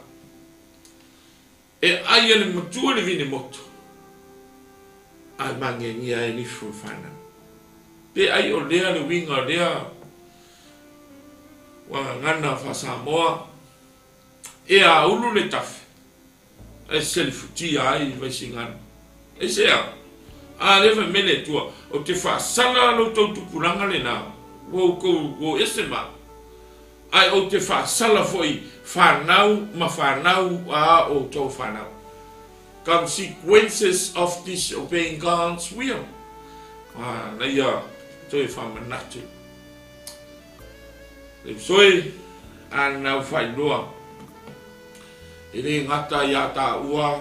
E ai e le matua le vine moto, ae mageagia ai lifu o le fanau. Pe ai o lea le uiga o lea ua gagana faa-Samoa, e aulu le tafe, ae selifutia ai i Vaisigano. Aisea? A lea fai mai le Atua, Ou te faasala lo outou tupulaga lena, ua outou o ese ma au. Ae ou te faasala foi fanau ma fanau a outou fanau. Consequences of disobeying God's will. A na ia toe faamanatu. Le uso e, a na ua faailoa, e le gata iā tāua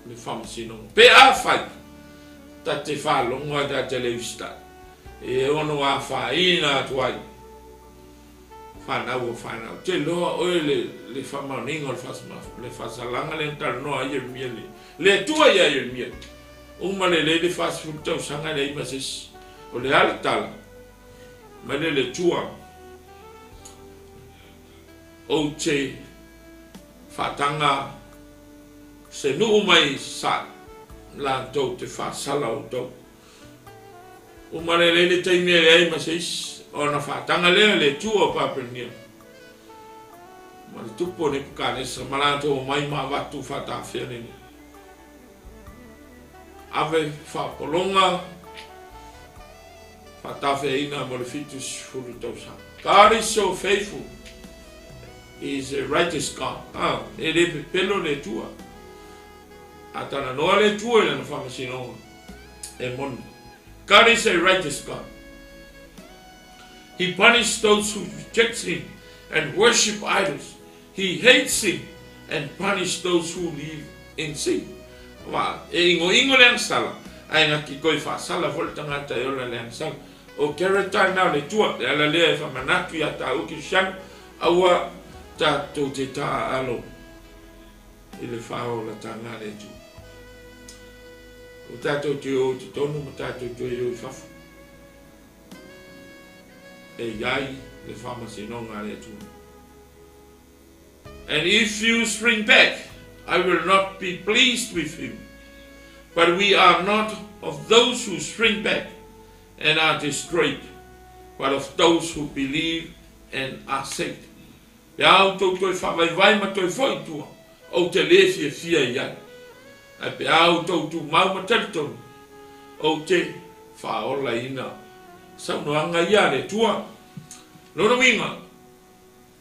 le faamasinoga. Pe afai ta te faalogo ai ta te le usitai, e ono afaina atu ai fanau o fanau. Te iloa oe le, le faamaoniga o le, le faasalaga lea na talanoa ai Ieremia le, le Atua iā Ieremia. Uma lelei le 40 tausaga e leai ma se isi. O le a le tala? Mai le le Atua, ou te faataga se nuu mai sa latou te faasala outou. Uma lelei le taimi e leai ma se isi, ona faataga lea le Atua o Papelonia ma le tupu o Nepukanesa ma latou omai ma avatu faatafea lenei. Ave faapologa faatafeaina mo le 70 tausaga. God is so faithful. He is a righteous God. Ah, e le pepelo le Atua. A talanoa le Atua i lana faamasinoga, e moni. God is a righteous God. He punishes those who reject him and worship idols. He hates sin and punish those who live in sin. Wa, e ingoingo le agasala, ae gati koe faasala foi le tagata e ola le agasala. O character lena o le Atua, le ala lea e faamanatu iā tāua Kerisiano, aua tatou te taaalo i le faaolataga a le Atua. O tatou te o i totonu ma tatou toe o i fafo. E i ai le faamasinoga a le Atua. And if you shrink back, I will not be pleased with him. But we are not of those who shrink back and are destroyed, but of those who believe and are saved. Pe a outou toe faavaivai ma toe foi i tua, ou te lē fiafia i ai. Ae pe a outou tumau ma talitonu, ou te faaolaina. Saunoaga ia a le Atua. Lona uiga,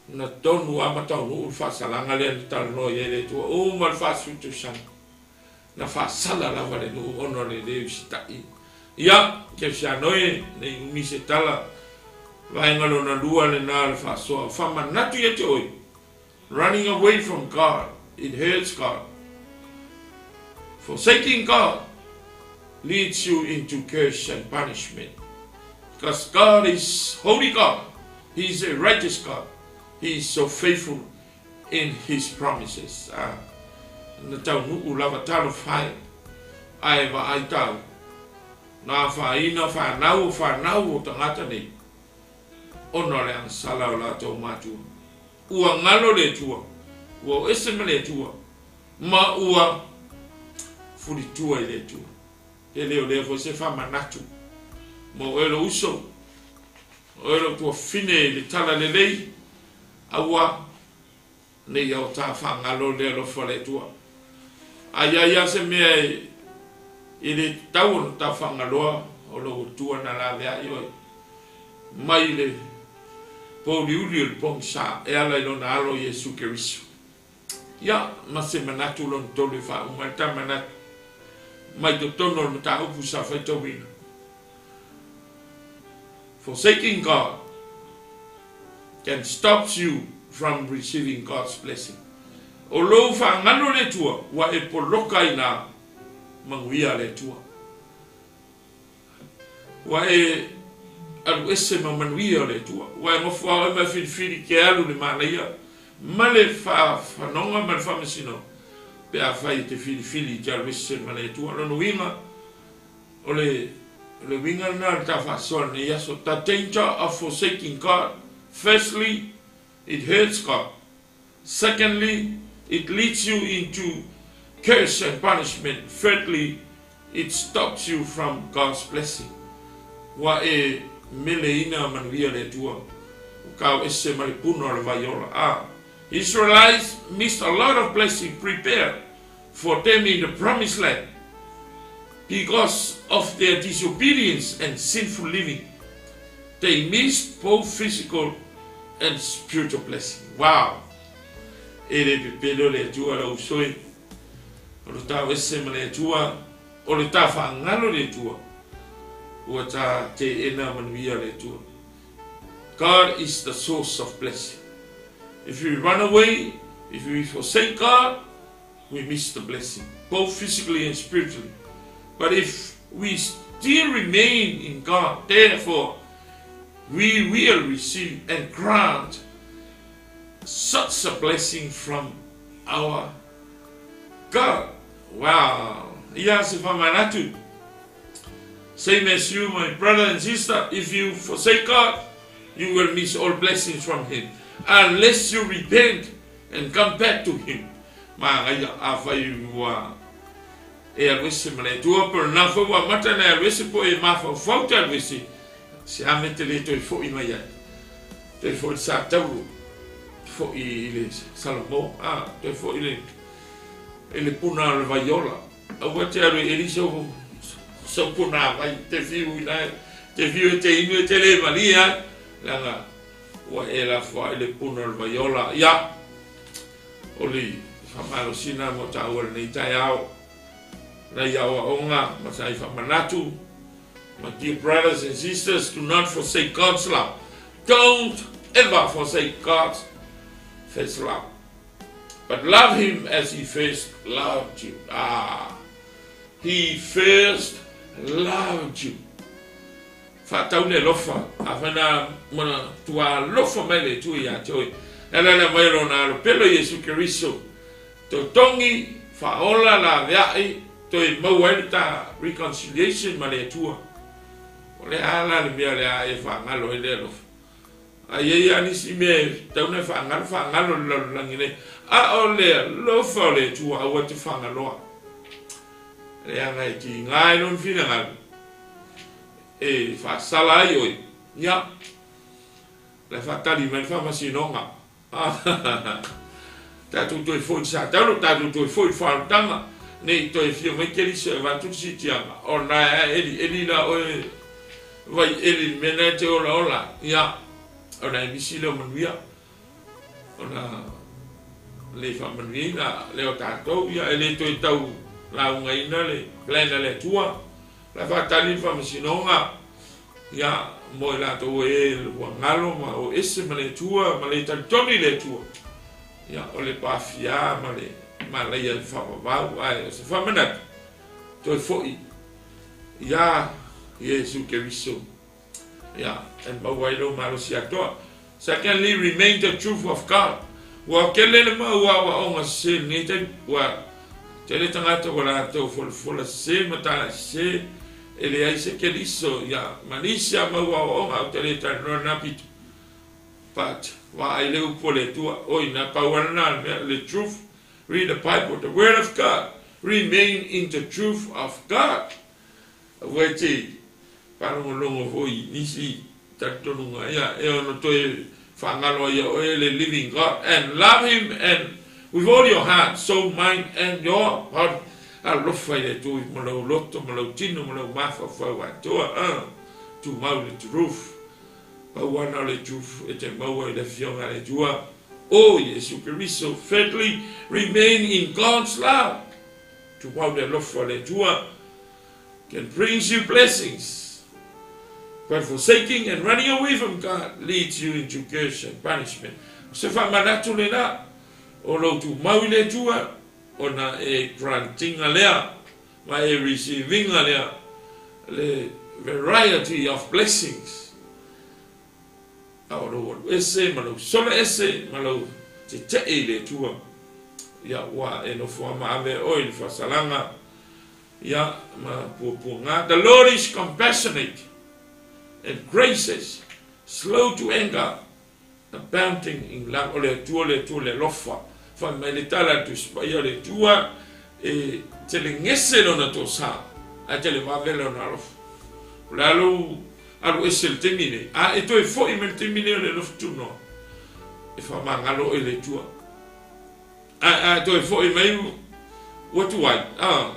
na tonu lava ma taunuu le faasalaga lea na talanoa i ai le Atua uma le 40 tausaga. Na faasala lava le nuu ona o le lē usitai. Ia, Kerisiano e, ne i umi se tala, vaega lona lua lena o le faasoa, faamanatu ia te oe, Running away from God, it hurts God. Forsaking God leads you into curse and punishment. Because God is holy God. He is a righteous God. He is so faithful in His promises. A, na taunuu lava talofa e, ae vaai tau, na afaina whanau o whanau o tagata nei, ona o le agasala o latou matua. Ua galo le Atua, ua o ese ma le Atua, ma ua fulitua i le Atua. Pe le o lea foi se faamanatu mo oe lou uso, oe lou tuafafine i le talalelei, aua Ne i aotā faagalo le alofa o le Atua. A i ai lava se mea e le tatau ona ta faagaloa, o lou Atua na laveai oe mai le pouliuli o le pogisa e ala i Lona Alo Iesu Keriso. Ia, ma se manatu lona tolu e faauma ai le ta manatu mai totonu o le mataupu sa faitauina. Forsaking God can stops you from receiving God's blessing. O lou faagalo le Atua, ua e poloka ai nā manuia a le Atua. Ua e alu ese ma manuia o le Atua. Ua e nofo lava oe ma e filifili ke alu le manaia ma le faafanoga ma le faamasinoga pe afai e te filifili i te alu ese ma le Atua. Lona uiga, O le le uiga lena o le ta faasoa i lenei aso, the danger of forsaking God, firstly, it hurts God, secondly, it leads you into curse and punishment, thirdly, it stops you from God's blessing. Ua e meleina manuia le Atua, ua kao ese ma le puna o le vai ola. A Israelites missed a lot of blessing prepared for them in the promised land because of their disobedience and sinful living. They missed both physical and spiritual blessing. Wow! E le pepelo le Atua lau uso e. O le tao ese ma le Atua, o le ta faagalo le Atua, ua ta teena manuia le Atua. God is the source of blessing. If we run away, if we forsake God, we miss the blessing, both physically and spiritually. But if we still remain in God, therefore, we will receive and grant such a blessing from our God. Wow! Ia se faamanatu. Same as you, my brother and sister, if you forsake God, you will miss all blessings from Him unless you repent and come back to Him. Magaia, afai ua e alu ese ma le Atua, po o lena foi ua amata ona e alu ese po o e mafaufau te alu ese, se a mea te le toe foi mai ai. Toe foi i le Satauro, foi i le Salamo, a, toe foi i le, i le puna o le Vaiola. Aua te alu e eli sou, sou punāwai, te whiu i lae, te whiu e te inu e te le malie ai, leaga ua e lafoai le puna o le vaiola. Ia, o le faamalosina mo tāua lenei taeao, nai aoaoga ma sai faamanatu, my dear brothers and sisters, do not forsake God's love. Don't ever forsake God's first love. But love him as he first loved you. Ah, he first loved you. Faatau le alofa, afai na manatua alofa mai le Atua ia te oe, e ala lea mai o Lona Alo pele o Iesu Keriso, totogi, faaola, laveai, toe maua ai le ta reconciliation ma le Atua. O le a la le mea o le a e faagalo ai le alofa? A i ai lava nisi mea e tatau ona e faagalo, faagalo i le lalolagi nei, a o le alofa o le Atua aua te fagaloa. Leaga e tiga ai lona finagalo e faasala ai oe, ia, la e faatali mai le faamasinoga. Tatou toe foi i le Satauro, tatou toe foi i le faaolataga, ne i toe afio mai Keriso e avatu le siitiaga, ona e elieli la oe vai eli i le mea lena e te olaola ai, ia, ona e misi lea o manuia, ona le faamanuiaina lea o tatou, ia, e le toe tau laugaina le plan a le Atua, la e faatali le faamasinoga, ia, mo i latou e ua galo ma o ese ma le Atua, ma le talitonu i le Atua, ia, o le pafia ma le malaia e faavavau, ae o se faamanatu, toe foi iā Iesu Keriso, ia, e maua ai lou malosi atoa. Secondly, remain the truth of God. Ua tele le mau aoaoga sese i lenei taimi, ua tele tagata ua latou folafola sese ma talai sese, e leai se Keriso, ia, ma nisi a mau aoaoga, ou te le talanoa lena pito. But, vaai le upu a le Atua, oi, na pau lava lena o le mea, le truth, read the Bible, the word of God, remain in the truth of God. Aua e te faalogologo foi i nisi talitonuga, ia, e ono toe Faagalo ai ia oe le living God and love him and with all your heart, soul, mind and your body. Alofa i le Atua ma lou loto ma lou tino ma lou mafaufau atoa. Uh, tumau le truth. Pau ana o le truth e te maua i le Afioga a le Atua. O Iesu Keriso, thirdly, remain in God's love. Tumau le alofa o le Atua can brings you blessings. But forsaking and running away from God leads you into curse and punishment. O se faamanatu lena o lou tumau i le Atua, ona e grantinga lea ma e receivinga lea le variety of blessings. A o lou alu ese ma lou sola ese ma lou tete'e i le Atua, ia ua e nofo ama ave oe i le faasalaga, ia ma puapuaga. The Lord is compassionate and gracious, slow to anger, abounding in love. O le Atua, le Atua le alofa. Fai mai le tala a le Tusi Paia o le Atua e telegese lona tosa, ae televave lona alofa. O le a lou alu ese i le taimi nei, a e toe foi mai le taimi nei o le alofa tunoa, e faamagalo oe i le Atua. A, a toe foi mai ua tuai, a.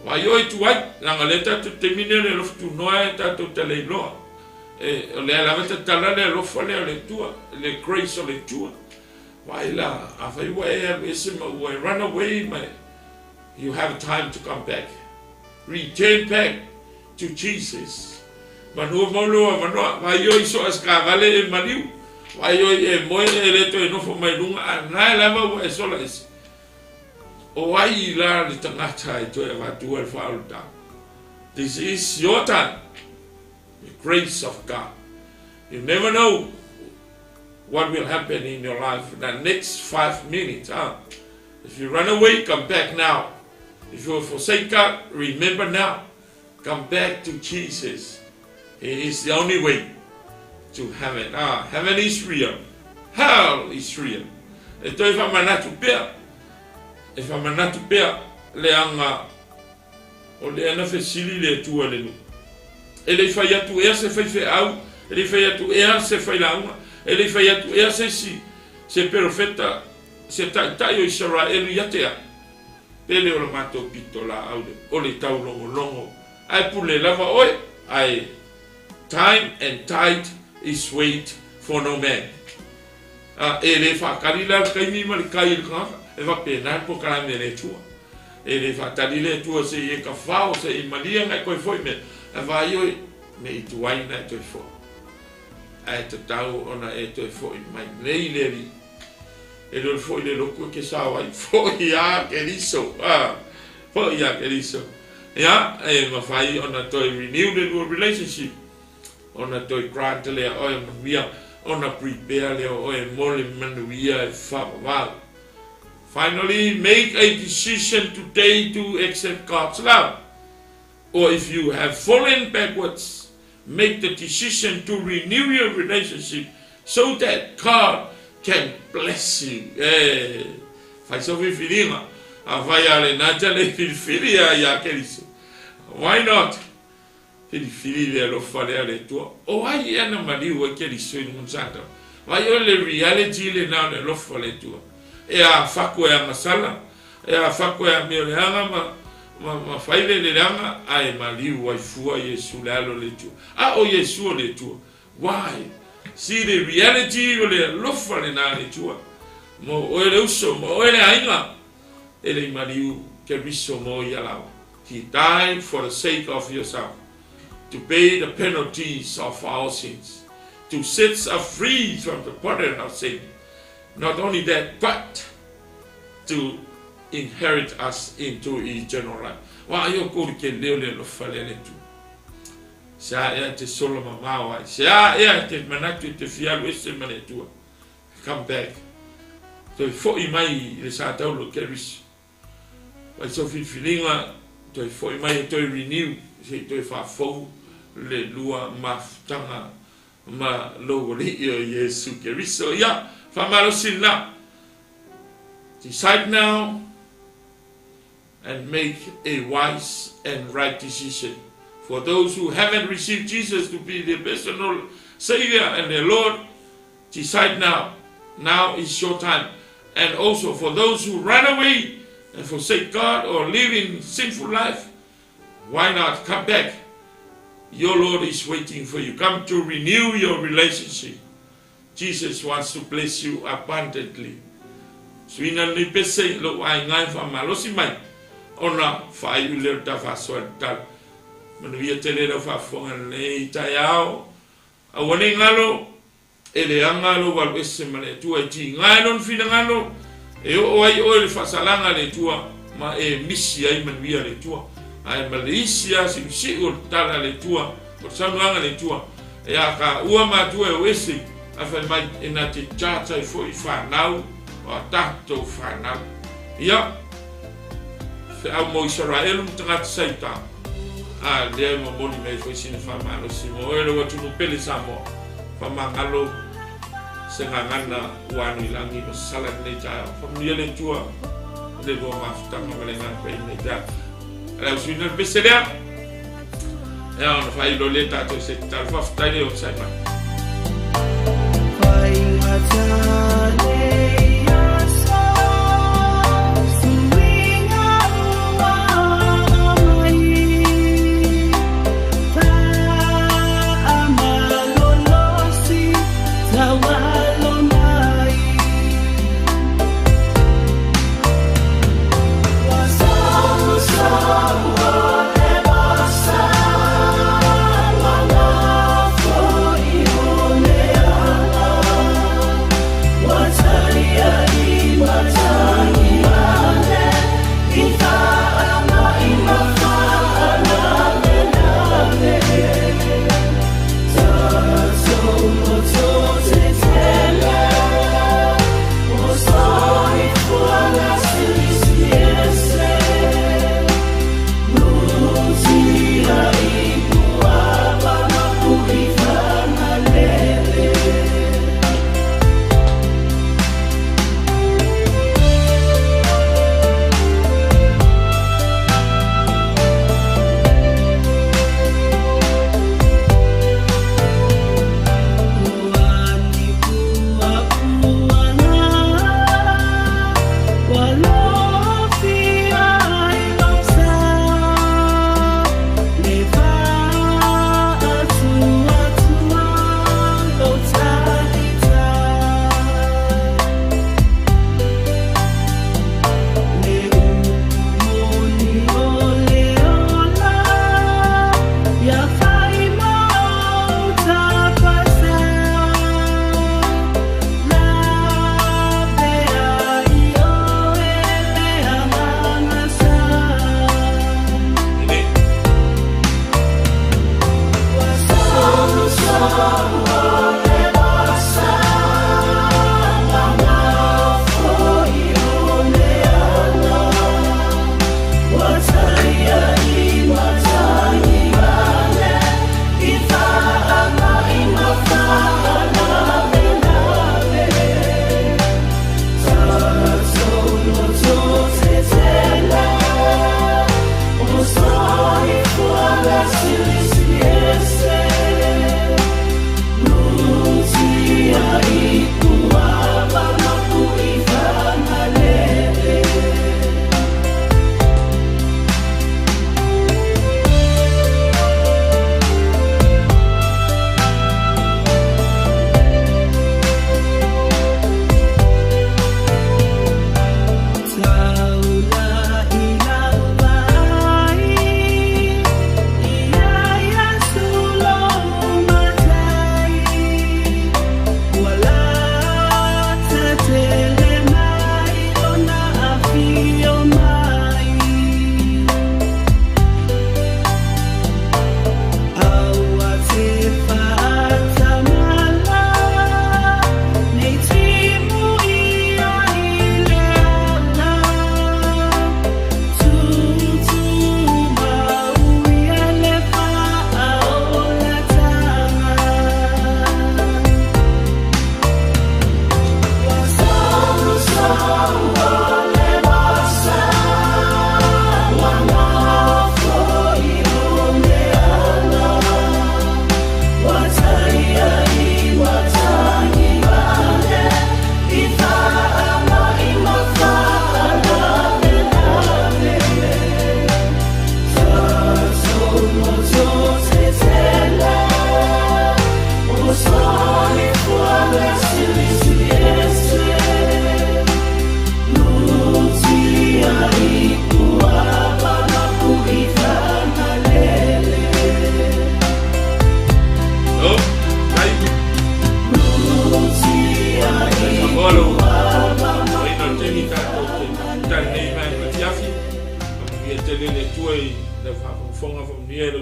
Vai oe tuai, leaga o lea tatou te taimi nei o le alofa tunoa e tatou te le iloa. E, o lea lava e tatala le alofa lea o le Atua, le grace o le Atua. Vai la, afai ua e alu ese ma ua e run away ma you have time to come back. Return back to Jesus. Manua mau lou avanoa, vai oi so as kavale e maliu, vai oi e moe e le toe nofo mai luga, a nae lava ua e sola ese. O ai la le tagata e toe avatua le faaolataga? This is your time. The grace of God. You never know what will happen in your life in the next 5 minutes. Huh? If you run away, come back now. If you forsake God, remember now. Come back to Jesus. He is the only way to heaven. Ah, heaven is real. Hell is real. E toe faamanatu pea. E faamanatu pea leaga o lea na fesili le Atua le nuu. E le i fai atu ea se faifeau, e le i fai atu ea se failauga, e le i fai atu ea se isi se perofeta, se taitai o Isaraelu ia te au. Pele o le matou pitolaau le o le taulogologo, ae pule lava oe, ae time and tide is wait for no man. A, e le faatali la le taimi ma le tai i le tagata, e faapena le polokalame a le Atua. E le faatali le Atua se i e tafao, se i malie na e toe foi mea, ae vaai oe, me i tuai na e toe foi. Ae tatau ona e toe foi mai nei le Alii. E lele foi le lotu e ke sao ai, foi a Keriso, a, foi a Keriso. Ia, e mafai ona toe renew le lua relationship, ona toe grant lea oe manuia, ona prepare lea oe mo le manuia e faavavau. Finally, make a decision today to accept God's love. Or if you have fallen backwards, make the decision to renew your relationship so that God can bless you. E, fai sau filifiliga. Afai a le nata le filifili a ia Keriso. Why not? Filifili le alofa lea le Atua. O ai ea na maliu ai Keriso i luga sata. Vai o le reality le na o le alofa le Atua. E a fako e agasala, e a fako e a mea o le aga ma ma, ma fai le leaga, ae maliu ai fua Iesu le alo le Atua. A o Iesu o le Atua. Why? See the reality o le alofa le na le Atua. Mo oe le uso, mo oe le aiga, e le maliu Keriso mo ia lava. He died for the sake of yourself, to pay the penalties of our sins, to set us free from the burden of sin. Not only that, but to inherit us into eternal life. Wa aio ko ke leo le alofa le le tu. Se a ea te sola mamao ai. Se a ea te manatu i te fialu ese ma le Atua. Come back. Toe foi mai i le sa taulo Keriso. Fai sau filifiliga, toe foi mai e toe renew, se i toe faafou le lua mafutaga ma lou Alii o Iesu Keriso. Ia, faamalosi lena. Decide now and make a wise and right decision. For those who haven't received Jesus to be their personal Savior and their Lord, decide now. Now is your time. And also for those who run away and forsake God or live in sinful life, why not come back? Your Lord is waiting for you. Come to renew your relationship. Jesus wants to bless you abundantly. Suiina lenei pese i lou aiga e faamalosi mai ona faaiu lea o le ta faasoa i le tatalo. Manuia tele lau faafofoga i lenei taeao. Aua ne i galo, e leaga lou alu ese ma le Atua e tiga e Lona finagalo e oo ai oe i le faasalaga a le Atua ma e misi ai manuia a le Atua. Ae ma le isi lava siusiu o le tala a le Atua, o le saunoaga a le Atua, e a ka ua matua e o ese, ae fai mai e na te charge ai foi i fanau o a tatou fanau. Ia, feau mo Isaraelu ma tagata Saita, a lea e momoli mai ai foi sina faamalosi mo oe lou atunuu pele Samoa. Faamagalo se gagana ua anu i lagi ma sala i lenei taeao. Faamanuia le Atua i le lua mafutaga ma le agaga paia i lenei taeao. A le ausuina le pese lea, ia ona faailoa lea tatou i se tatalo. Faafetai le onosai mai.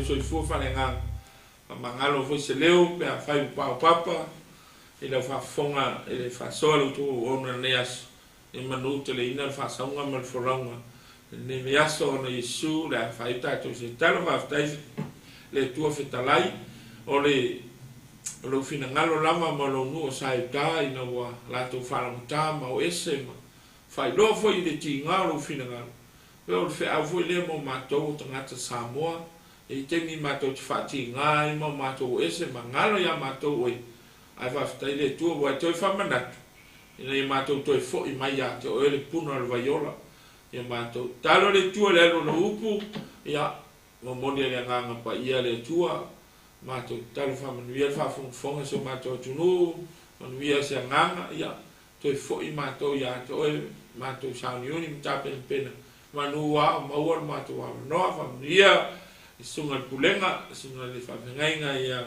soifua faaleagaga. Faamagalo foi se leo pe afai ua paopapa i lau faafofoga i le faasoa a la outou auauna i lenei aso. Ia manuteleina le faasauga ma le folauga i lenei vaiaso ona Iesu o le a fai ai tatou i se tatalo. Faafetai le Atua fetalai o le o lou finagalo lava ma lou nuu o Saeuta ina ua latou faalagota ma o ese ma faailoa foi i le tiga o lou finagalo. Pei o le feau foi lea mo matou o tagata Samoa, e i ai taimi matou te faatiga ai ma o matou o ese ma galo ia matou oe, ae faafetai i le Atua ua e toe faamanatu ina ia matou toe foi mai ia te oe le puna o le vaiola ia matou. Tatalo le Atua i le alu o lou upu, ia momoli e le Agaga Paia le Atua matou tatalo faamanuia le faafogafoga a si o matou atunuu, manuia se agaga, ia toe foi matou ia te oe, matou sauniuni ma tapenapena, manu ao maua le matou avanoa. Faamanuia i susuga i le pulega, susuga i le faafeagaiga ia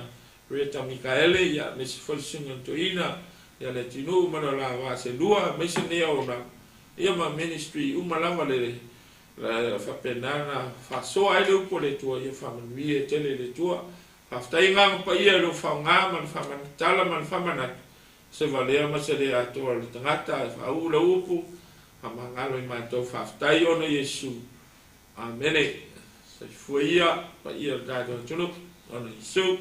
Reta Mikaele, ia aemaise foi le susuga i le toeaina ia Leatinuu ma le lavaa selua, aemaise lenei auaunaga, ia ma ministry uma lava le faapena ona faasoa ai le upu a le Atua, ia faamanuia tele i le Atua. Faafetai Agaga Paia i lou faaaoga ma le faamanatala ma le faamanatu, se valea ma se le atoa o le tagata e faauu lau upu, faamagalo i matou. Faafetai ona Iesu. Amene. Soifua ia, paia o le tatou atunuu, ona Iesu.